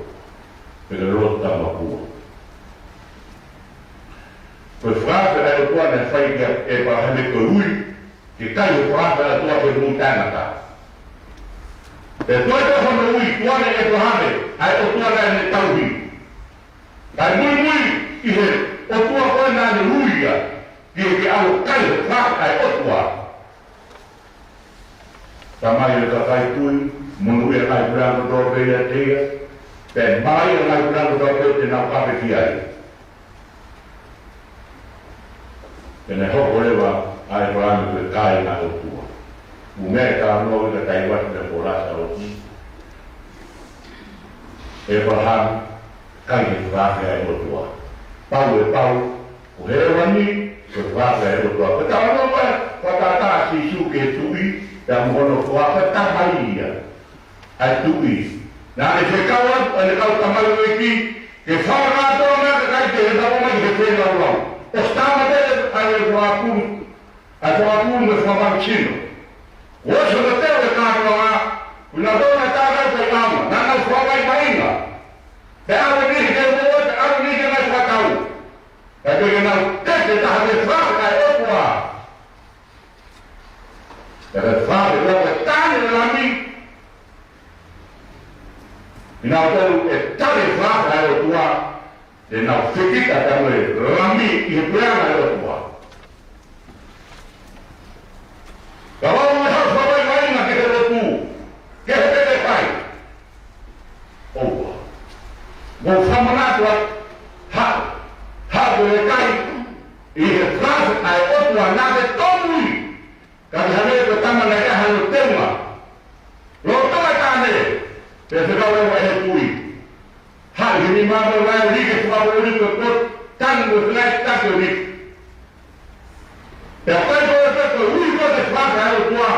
Pea ke loto tau makua. Ko e fakaafe ʻa e ʻOtua naʻe fai kia ʻĒpalahame ko e ui, ke kai e fakaafe ʻa e ʻOtua ki he moʻui taʻengata. Pea toe pē hono ui, tuʻa ʻe ʻĒpalahame, ʻa e ʻOtua naʻa ne tauhi. Kae muimui ʻi he ʻOtua ko ē naʻa ne ui ia, ke ke ʻalu ʻo kai e fakaafe ʻa e ʻOtua. Tamai ʻo e kakai tui, monūʻia e ngaahi puleʻanga kotoa pē ʻiate ia, pea malaiʻia e ngaahi puleʻanga kotoa pē te nau kape ki ai. Pea ne hoko leva ʻa ʻĒpalahame ko e kāinga ʻo e ʻOtua. ʻUhinga e talanoa ʻi he taimi atu mo Lāsalosi. ʻĒpalahame, kai e fakaafe ʻa e ʻOtua. Pau e pau, ko hēvani, ko e fakaafe ʻa e ʻOtua. Ko e talanoa ko ē, fakatātā ʻa Sīsū ki he tuʻi, pea mo hono fakaafe, tamai ia ʻa e tuʻi. Naʻa ne fekau atu ʻene kau tamaioʻeiki, ke fakakātoa mai e kakai ke nau ō mai ki he feilaulau. ʻOsi tāmateʻi ʻa e fakapulu, ʻa e fakapulu mo e fakamautino. Kuo ʻosi hono teu e kātoanga, kuo nau tō mai tākai kai ʻama, naʻa nau fakavaivaiʻanga. Pea ʻave ni ki he moʻua, pea ʻave ni ki he ngaahi fakatau. Pea ke nau teke taha ke fakaafe ʻa e ʻOtua. Pea ke fakaafe ʻa e ʻOtua, tane e lami. ʻI nau tau e tane fakaafe ʻa e ʻOtua, te nau fekita tamu e lami ʻi he puleʻanga ʻo e ʻOtua. Ka ʻoku mou haʻu fakavaivaiʻanga ki he lotu, ki he peke pai. ʻOua. Mou fakamanatu atu, haʻu, haʻu ki he kai, ʻi he fakaafe ʻa e ʻOtua naʻa ke tōmui. Ka ʻi hane ko e tama naʻe ʻi ai hano teunga. Loto e tane, pea fekau leva ʻe he tuʻi. Haʻu he nima mo e vaʻe ʻo lī ke fakamoʻoni ko e potu, tanu mo e fengai taki ʻo lī. Pea kai ko e pē ko e ui ko e fakaafe ʻa e ʻOtua,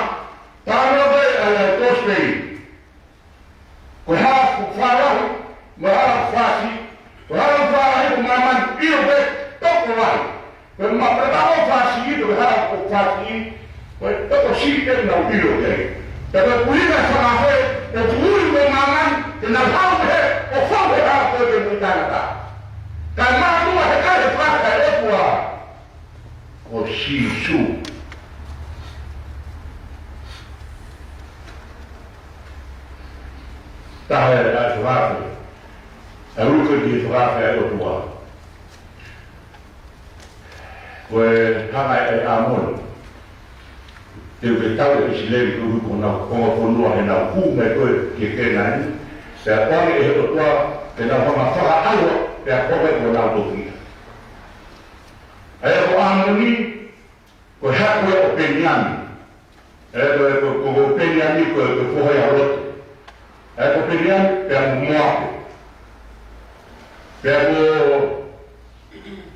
tano ko e ʻa e kosipeli. Ko e hala ʻoku fālahi, mo e hala ʻoku fāsiʻi, ko e hala ʻoku fālahi ko māmani ʻilo pē tokolahi. Ko e ma-, ko e hala ʻoku fāsiʻi, ko e hala ʻoku fāsiʻi, ko e tokosiʻi pē naʻa nau ʻilo ki ai. Pea ko e ʻuhinga e fakaafe, ʻoku ui mo māmani, ke nau haʻu pē, ʻo fou he hala ko ē ke moʻui taʻengata. Kae mātuʻa he kai e fakaafe ʻa e ʻOtua. Ko Sīsū. Taha e fakaafe. ʻA e ui ko e fakaafe ʻa e ʻOtua. Ko e hanga ʻe ʻĀmoni. Te u ke tau ʻe ʻIsileli ko e ui ko honau konga fonua he naʻa nau hū mai ko ē ki Kēnani. Pea pehē ʻe he ʻOtua, ke nau hanga fakaʻauha, pea ko e ko honau tofiʻa. ʻA ia ko ʻĀmoni, ko e hako ia ʻo Peniami. ʻA ia ko, ko, ko, ko Peniami, ko, ko e foha ia ʻo Lote. ʻA ia ko Peniami, pea mo Moape. Pea ko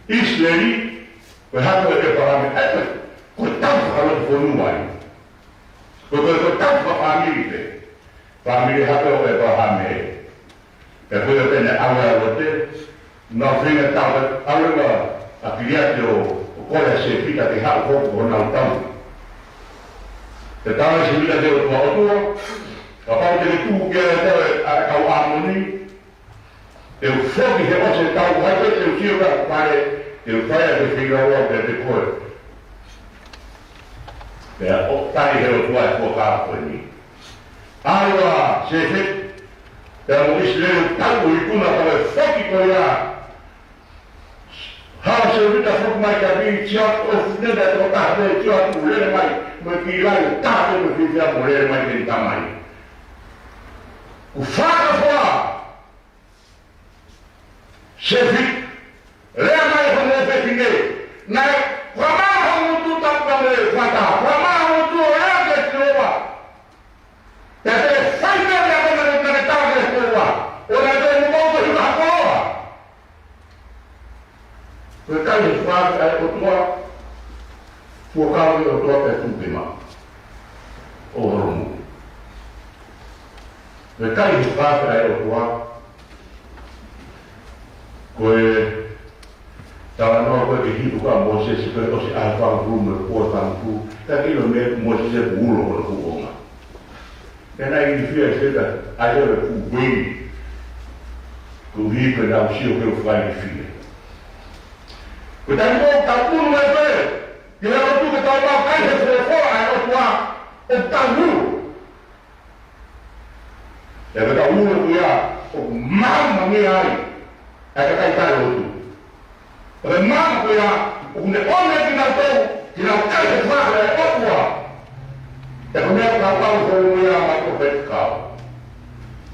ʻIsileli, ko e hako ʻo ʻĒpalahame. ʻA ia ko, ko e tau fakalotofonua ia. Ko, ko, ko e tau fakafāmili pē. Fāmili hake ʻo ʻĒpalahame. Pea ko ia pē naʻe ʻave ʻa Lote, nau feinga tau ʻave ʻa Kiliate ʻo, ʻo kole ʻa Sēpita ke haʻu hoko ko honau tauhi. Pea talaange ʻe Sēfita ki he ʻOtua, ʻOtua, kapau te ke tuku ki ai ʻa e kau ʻĀmoni, te u foki he ʻosi e taʻu, ʻai pē te u sio ki he fale, te u fai ʻa e feilaulau kiate koe. Pea ʻoku tali ʻe he ʻOtua e fuakava ko eni. ʻAlu ʻa Sēfita, pea mo ʻIsileli ʻo tau ʻi ikuna pea mo e foki ko ia. Haʻu ʻa Sēfita ʻo foki mai ki ʻapi, ʻi he ʻapi ʻo e fefine, ʻa e tokotaha pē ʻi he ʻapi ʻo lele mai mo e kiʻi laione, taha pē mo e fiefia, ʻo lele mai ki heʻene tamai. Kuo fakafoa Sēfita, lea mai hono fefine, naʻe, kuo mā hono tuʻu tapu ka mo e fata, kuo mā hono tuʻu ʻo lea ki he ʻOtua. Pea te ke fai pē ʻa e meʻa naʻe, naʻe tala ʻe he ʻOtua. ʻO naʻe toe mou ko hiva ha koloa. Ko e kai he fakaafeʻi ʻa e ʻOtua, fuakava ʻa e ʻOtua pea tuʻu pē maʻa ʻo holomu. Ko e kai he fakaafeʻi ʻa e ʻOtua, ko e talanoa ko ē ki he hiku ʻa Mōsese, ko e ʻosi ʻaho ʻe fāngofulu mo e pō ʻe fāngofulu, ka ke ʻilo e meʻa, Mōsese kuo ulo hono kuonga. Pea naʻe ilifia ʻe Sēfita, ʻa ia ko e fuʻu veini. Koeʻuhi ko ʻenau sio ki he fakailifia. Ko e taimi ʻoku tau ʻunu mai pē, ke lava atu ke tau maʻu kai he fuofua ʻa e ʻOtua, ʻoku tau ulo. Pea ko ʻetau ulo ko ia, ʻoku maama mei ai ʻa e kakai taʻelotu. Ko e maama ko ia, ʻoku ne ʻomi kinautolu ke nau kai he fakaafeʻi ʻa e ʻOtua. Pea ko e meʻa ʻoku tau ʻalu holo mo ia mai ko e fekau.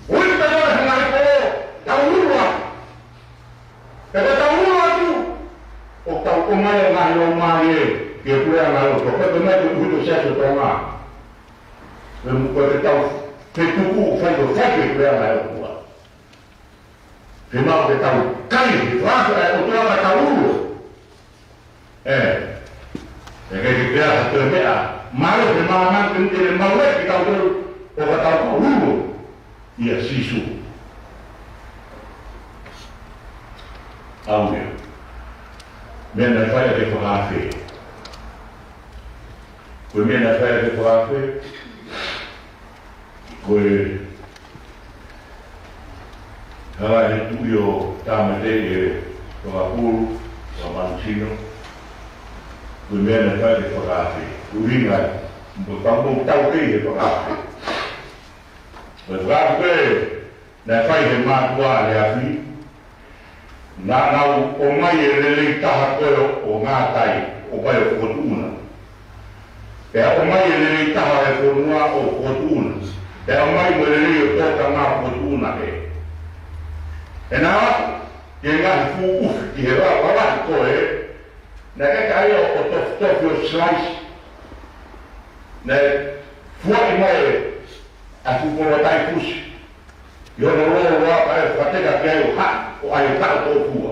Ui pē ʻa e ngaahi kolo, tau ulo atu. Pea ko ʻetau ulo atu, ʻoku tau ʻomai ʻa e ngaahi laumālie ki he puleʻanga ʻo e ʻOtua. Ko e meʻa ko ē ʻoku ui ko e Siasi ʻo Tonga. Ko e, ko ʻetau fetuku ʻoku fai, ʻoku fai ki he puleʻanga ʻo e ʻOtua. Fiemaʻu ke tau kai he fakaafeʻi ʻa e ʻOtua ka tau ulo. ʻE, ʻe ʻikai ke pehē ha toe meʻa, mālō he māmani ke ne maʻu ʻe kitautolu ʻo ka tau ka ulo ʻia Sīsū. ʻAu ia. Meʻa naʻe fai ʻaki e fakaafe. Ko e meʻa naʻe fai ʻaki e fakaafe, ko e hala ʻe he tuʻi ʻo Tāmateʻi ʻe Tongapulu, ʻa Manusino, ko e meʻa naʻe fai ʻaki e fakaafe. Ko e ʻuhinga, mo e pau mo tau kei he fakaafe. Ko e fakaafe naʻe fai he mātuʻa ʻa e afi, naʻa nau ʻomai e lelei taha ko ē ʻo, ʻo ngātai, ʻo fai ʻo fokotuʻuna. Pea ʻomai e lelei taha ʻo e fonua ʻo fokotuʻuna. Pea ʻomai mo e lelei ʻo e tōkanga ʻo fokotuʻuna ē. ʻE naʻa, ke ngaahi fuʻu ʻufi ki he lava, lava ko ē, naʻe ʻikai ke ʻai ʻo, ʻo tof-, tofi ʻo slice. Naʻe fuaʻi mai ʻa e fuʻu polotai fusi. ʻI hono lōloa pea fakateka ki ai ʻo haʻi, ʻo ʻai ʻo taʻu tōpua.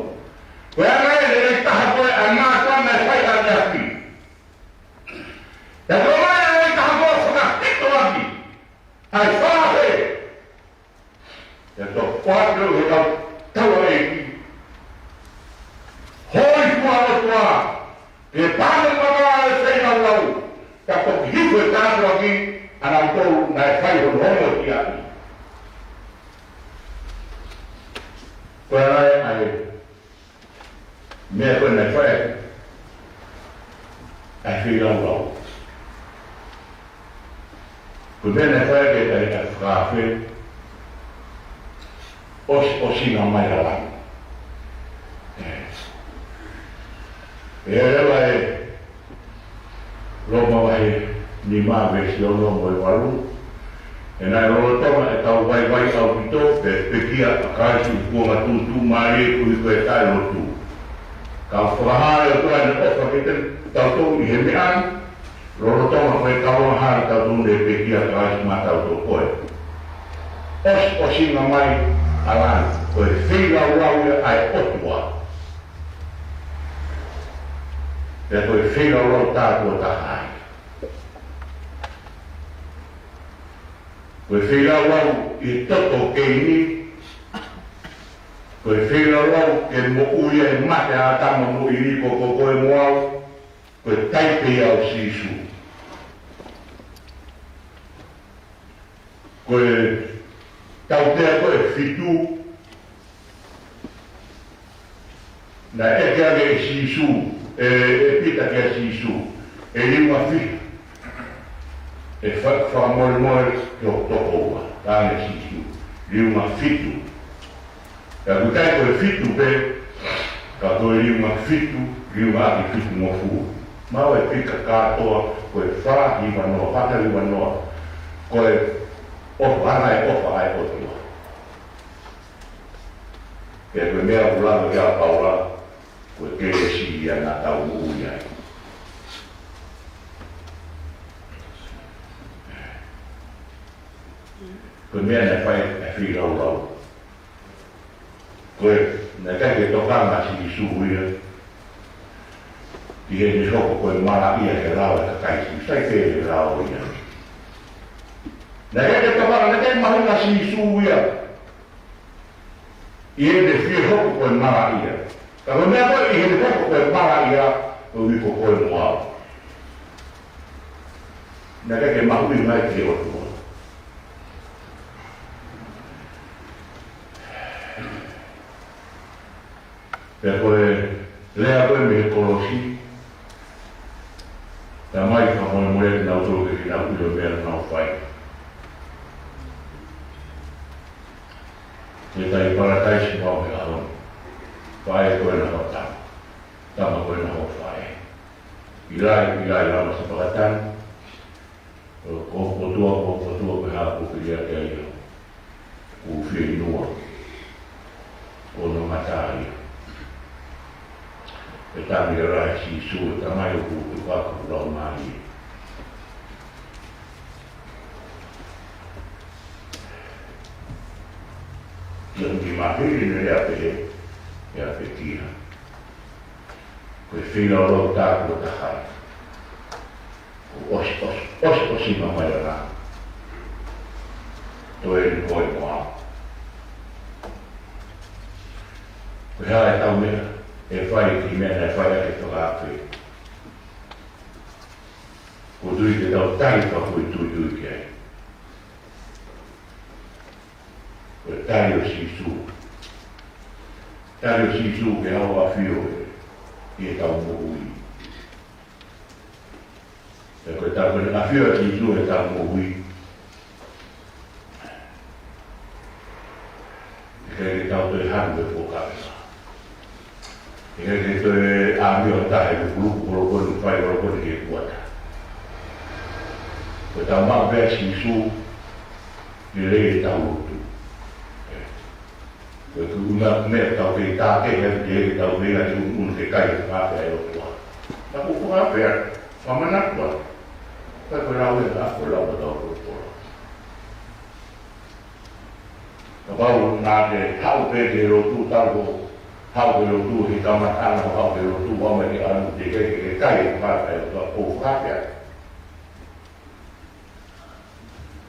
Ko e anga ē e lelei taha ko ē ʻa e mātuʻa naʻe fai ʻaki e afi. Pea ko e anga ē e lelei taha ko ē fakakito ʻaki ʻa e fakaafe. Pea toʻo atu ʻe he kau taulaʻeiki. Hoi fua ʻOtua, ke pānga maka e feilaulau, ka toki hifo e tāpuaki ʻanautolu naʻe fai hono ongoʻi ʻaki. Ko e anga ē ʻa e meʻa ko ē naʻe fai ʻaki ʻa e feilaulau. Ko e meʻa naʻe fai ʻaki e, e, e fakaafe, ʻosi, ʻosinga mai ʻa langi. ʻE. ʻE leva ʻe Loma vahe nima veesi ono mo e valu. ʻE naʻe lolotonga ʻetau vaivai ʻaupito, pea pekia ʻa Kalaisi ʻi he kuonga tuʻutuʻumālie koeʻuhi ko e taʻelotu. Ka fakahā ʻe he ʻOtua ʻene ʻofa kiate kitautolu ʻi he meʻa ni, lolotonga ko e kaveinga ʻa kitautolu naʻe pekia ʻa Kalaisi maʻatautolu ko ē. ʻOsi, ʻosinga mai ʻa langi, ko e feilaulau ia ʻa e ʻOtua. Pea ko e feilaulau tāpuaki taha ia. Ko e feilaulau ʻi he toto ʻo Keini, ko e feilaulau ke moʻui ai e mate ʻa ʻĀtama mo ʻIvi, ko, ko, ko koe mo au, ko e taipe ia ʻo Sīsū. Ko e tautea ko e fitu, naʻe ʻeke ange ʻe Sīsū, ʻe, ʻe Pita kia Sīsū, ʻe liunga fiha ʻe fa-, fakamolemole ki hoku tokoua. Talaange ʻe Sīsū, liunga fitu. Ka ʻoku ʻikai ko e fitu pē, ka ko e liunga fitu, liunga ʻaki fitungofulu. Maʻu e pika kātoa, ko e fā hiva noa, fā hiva noa. Ko e ʻofa, ʻa e ʻofa ʻa e ʻOtua. Pea ko e meʻa ʻoku lave ki ai ʻa Paula, ko e kelesi ia naʻa tau moʻui ai. Ko e meʻa naʻe fai ʻe he feilaulau. Ko e, naʻe ʻikai ke tokanga ʻa Sīsū ia ʻi heʻene hoko ko e malaʻia he lao ʻa e kakai Siu. Sai pē he lao ia. Naʻe ʻikai ke tokanga, naʻe ʻikai mahino ʻa Sīsū ia ʻi heʻene fie hoko ko e malaʻia. Ka ko e meʻa ko ē ʻi heʻene hoko ko e malaʻia, ko e ui ko koe mo au. Naʻe ʻikai ke mahuʻinga ia ki he ʻOtua. Pea ko e lea ko ē mei he kolosi, Tamai, fakamolemole kiate kinautolu he ʻikai ke nau ʻilo e meʻa ʻoku nau fai. Ke tau ʻi Palataisi mo au he ʻaho ni. Faʻē koe ʻena hoʻo tama. Tama koe ʻena hoʻo faʻē. ʻIlai, ʻIlai, lama sabakatani. Ko, ko, ko e ʻOtua, ko, ko e ʻOtua, ko e hā ʻoku ke lea ki ai au? Ko e fieinua. Ko hono mata ia. Pea talaange leva ʻe Sīsū, Tamai, ʻoku ou tuku atu hoku laumālie. Kiate au, mahino ʻene lea pehē, pea pekia. Ko e feilaulau tāpuaki taha ia. Ko e ʻosi, ʻosi, ʻosi, ʻosi mai ʻa e langi. Toe ʻi ai koe mo au. Ko e hā ʻetau meʻa ʻe fai ki he meʻa naʻe fai ʻaki e fakaafe? Ko e tui ke tau tali fakafoʻituitui ki ai. Ko e tali ʻo Sīsū. Tali ʻo Sīsū ke hanga ʻo ʻafio ʻi heʻetau moʻui. Pea ko e tau ko eni ʻafio ʻa Sīsū ʻi heʻetau moʻui, ʻikai ke tau toe hanu he fuakava. ʻIkai ke toe ʻāmio ha taha he lukuluku, kolokoni, fai kolokoni ki he kuata. Ko ʻetau maʻu pē ʻa Sīsū, lelei ʻetau lotu. Ko e ʻuhinga meʻa ʻoku tau kei tākehe ai, ke tau meʻa ke ʻunuʻunu ke kai e fakaafe ʻa e ʻOtua. Ka ko e fakaafe ʻa e fakamanatu ʻa e, ka ko e lau ē, ka ko e lau ʻa e kau polokalama. Kapau naʻa ke haʻu pē ki he lotu, tau ko haʻu ki he lotu, he kamataʻanga ko e haʻu ki he lotu, ʻo aʻu mai ki he ʻaho ni teʻeki ke kai e fakaafe ʻa e ʻOtua, ko e fakaafe ʻa e.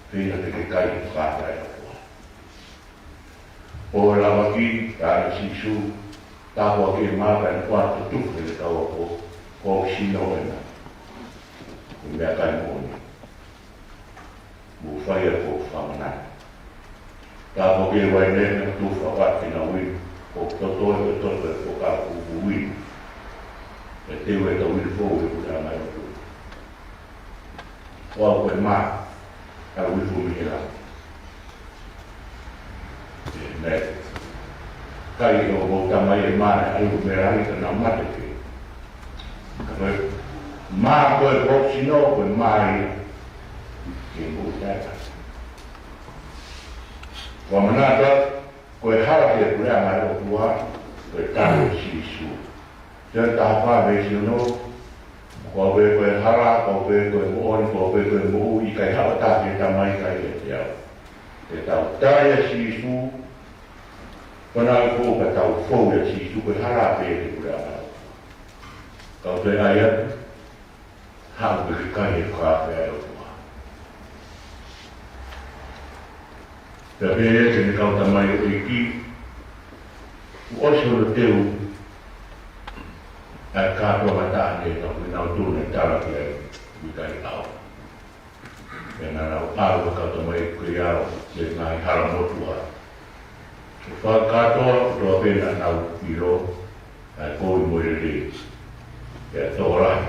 Pea ʻikai te ke kai e fakaafe ʻa e ʻOtua. Pō ʻo e lavaki, talaange ʻe Sīsū, tāpuaki e mā pea ne ʻoatu ʻo tufa ki he kau ako, ko hoku sino ʻena. Ko e meʻakai moʻoni. Mou fai ʻaki hoku fakamanatu. Tāpuaki e uaine, ne tufa ʻo ʻoatu ki he uini, ko hoku toto, ko e toto ʻo e fuakava kupu uini. ʻE teu ʻa e uini foʻou ʻi he puleʻanga ʻo e ʻOtua. Ko au ko e mā ʻa e uifu mei he langi. ʻE, naʻe kai ʻe hoʻomou tamai e mā ʻa e uifu mei he langi ka nau mate pē. Ka ko e mā ko ē ʻoku ou sino, ko e mā ia ki he moʻui taʻengata. Ko e manatu, ko e hala ki he puleʻanga ʻo e ʻOtua, ko e tali ʻo Sīsū. Sione taha fā veesi ono, ko au pē ko e hala, ko au pē ko e moʻoni, ko au pē ko e moʻui, ʻikai haʻu ha taha ki he Tamai ʻikai ʻiate au. Te tau tali ʻa Sīsū, pea naʻa tau fou, ka tau fou ʻia Sīsū, ko e hala pē ki he puleʻanga. Kau toe ʻai atu, haʻu pē ke kai e fakaafe ʻa e ʻOtua. Pea pehē ʻe he kau tamaioʻeiki, kuo ʻosi hono teu ʻa e kātoanga taha ni, ka ko kinautolu naʻe tala ki ai, ʻikai au. Pea naʻa nau ʻalu ʻa e kau tamaiki ko ia ʻo e ngaahi hala motuʻa. Ko e fakakātoa kotoa pē naʻa nau ʻilo ʻa e poʻuli mo e lelei, pea tokolahi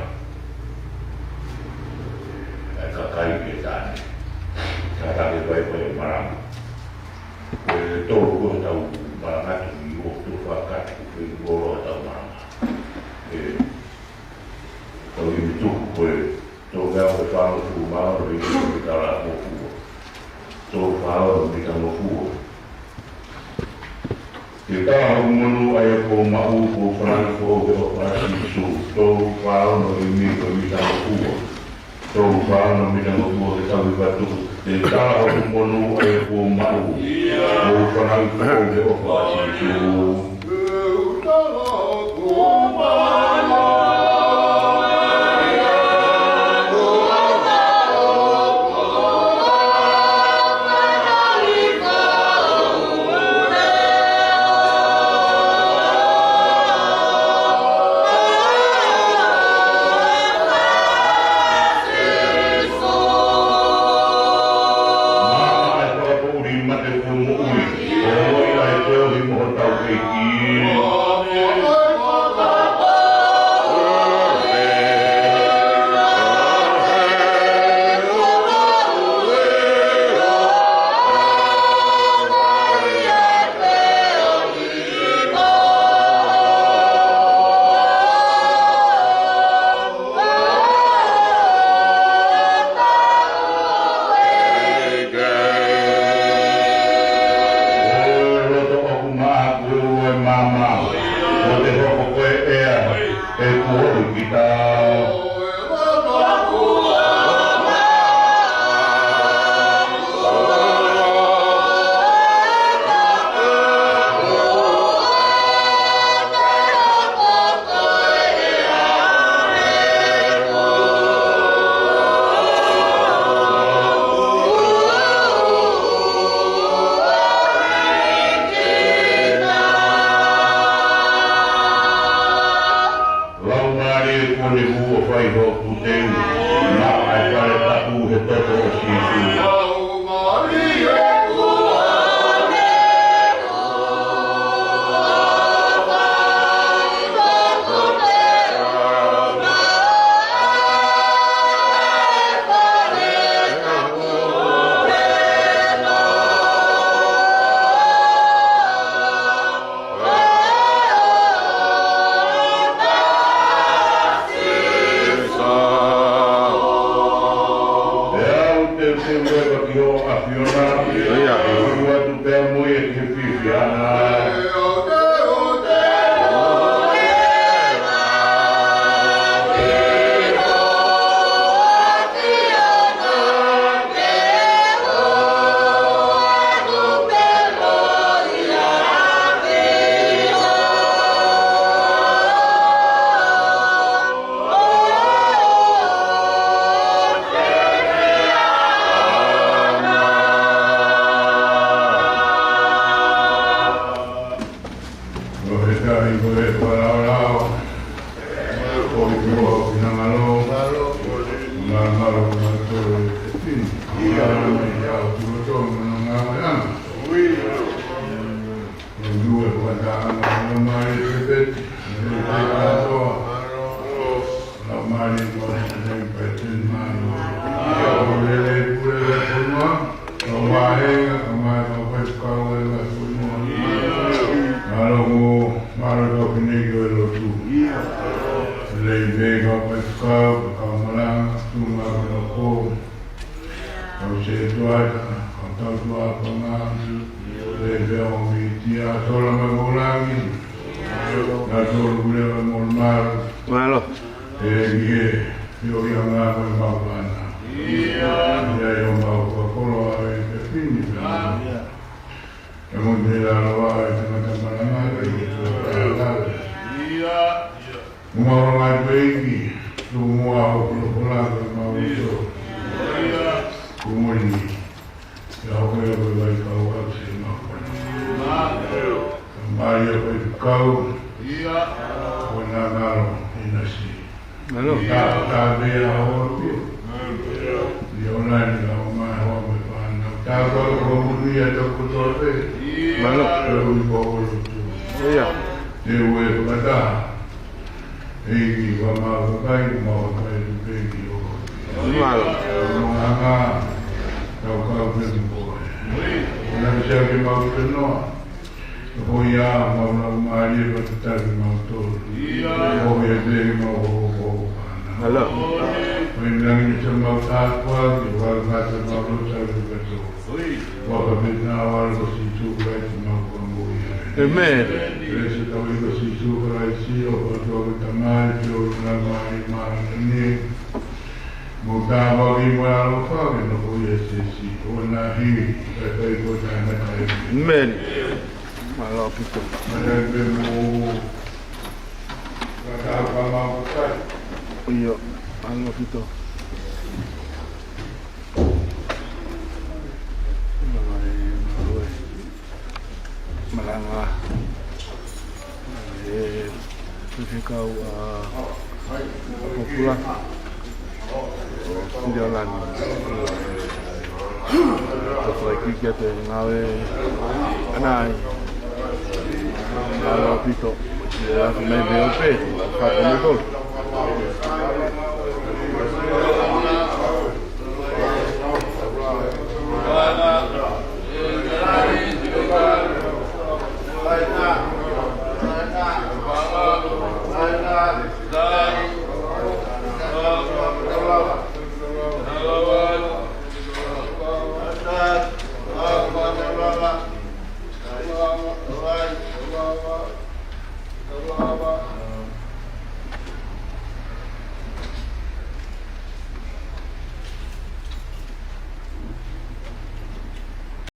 ʻa e kakai ʻi he taʻane. Ka ʻoku ʻikai ke fai ko e malanga. Ko e tolu ko ʻetau malanga atu ʻi ʻOkatopa, ka ʻoku fai ko e tolu ʻetau malanga. ʻE, tau ʻi he tuku ko e tolu meʻa ko e fāngofulu mā ono ʻi he mita ngofua. Tolu fā ono mita ngofua. Ke tala hoku monū ʻa ia kuo u maʻu, kuo u fanauʻi foʻou he ʻofa ʻa Sīsū. Tolu fā ono ʻi he mita ngofua. Tolu fā ono mita ngofua ke tau hiva tuku. Ke tala hoku monū ʻa ia kuo u maʻu, kuo u fanauʻi foʻou he ʻofa ʻa Sīsū. Maama ʻa e fakapoʻuli mate kuo moʻui, ʻo ʻiloʻi ʻa e tohi mo hotau ʻEiki. ʻOku maʻa kuo ʻe maama, ʻo te hoko ko e ʻea, ʻe kuo ʻi kita. Laumālie kuo ne hū ʻo fai hoku teu, maʻa e fale tapu he toto ʻo Sīsū. Pea u teuteu leva ki hoʻo ʻAfiona, ʻo ʻoatu pea mo ia ki he fiefia. Ko e tali ko e falaolao, ko e kua o finangalo, ma malo ma tole te pin. Ia mai ia o tulo to ma no ngā mai ana. Ko e due ko e tā ana ma mai te peti, ma te katoa. Laumālie ko e nei pete mano. Ia o lele pule le punua. Ka mahenga, ka mai ka pai kau e la punua. Malo mo, malo ka pine ko e lotu. Lei me ka pai kau, ka malanga, tunga ka ko. Kau se tuata, kau tau tua panga. Lei me o mi tia, tola ma molangi. Na tolu kule ma mol maru. Malo. E ʻEiki ē, ʻio ia ngā koe mau pana. Ia. Ia ʻio mau kakolo a e ke pini pē. Ia. E mo te lalo a e te mata malanga e ke te lalo. Ia. Mo mau ngā koe ʻEiki, tu mo a o kolo kola ke mau iso. Ia. Kumoni. Ia, ʻo koe ʻo koe vai kau atu se mau. Mālō. Mālō ʻo koe kau. Ia. Ko e ngalo ʻi nasi. Mālō. Ia, tā pē a o koe. Ia, ʻOlani ka o mai hoa me fānau. Tāpuaki ko muni ʻa e tau kotoa pē. Mālō. Pea ui ko olo tu. ʻIo. Te ue fakataha. ʻEiki, ua mau kakai, mau kakai tu pē ki o. Mālō. Nonga anga, tau kau pē mo koe. Nonga kia ke mau pē noa. Ko ia, mau lau mālie, ka te taki mau tolu. Ko ia te mau ho, ho, ho, fānau. Mālō. Ko ia nangi te mau tāpuaki, ua ka te mau lo taki ka tolu. Ua ka pē na ua ko Sīsū Kalaisi mau ka mo ia. ʻĒmeni. Kalaisi tau i ko Sīsū Kalaisi, ʻofa ʻa e ʻOtua ko e Tamai, feohi ʻa e Laumālie Māʻoniʻoni. Mo tāpuaki mo e ʻaloʻofa ke nofo ʻi he siasi ʻo na hi, kae fai ko taʻengata. ʻĒmeni. Mālō ʻaupito. Mālō pē mo. Kātaki ka mau kakai. ʻIo, mālō ʻaupito. Mālō e, mālō e. Malanga. ʻE, fekau ʻa, ʻa Popula. ʻO Siliolani. ʻO fai ki kia te ngāue ʻanai. Mālō ʻaupito. Ia, ʻa mai me o pē. Kātaki mo tolu.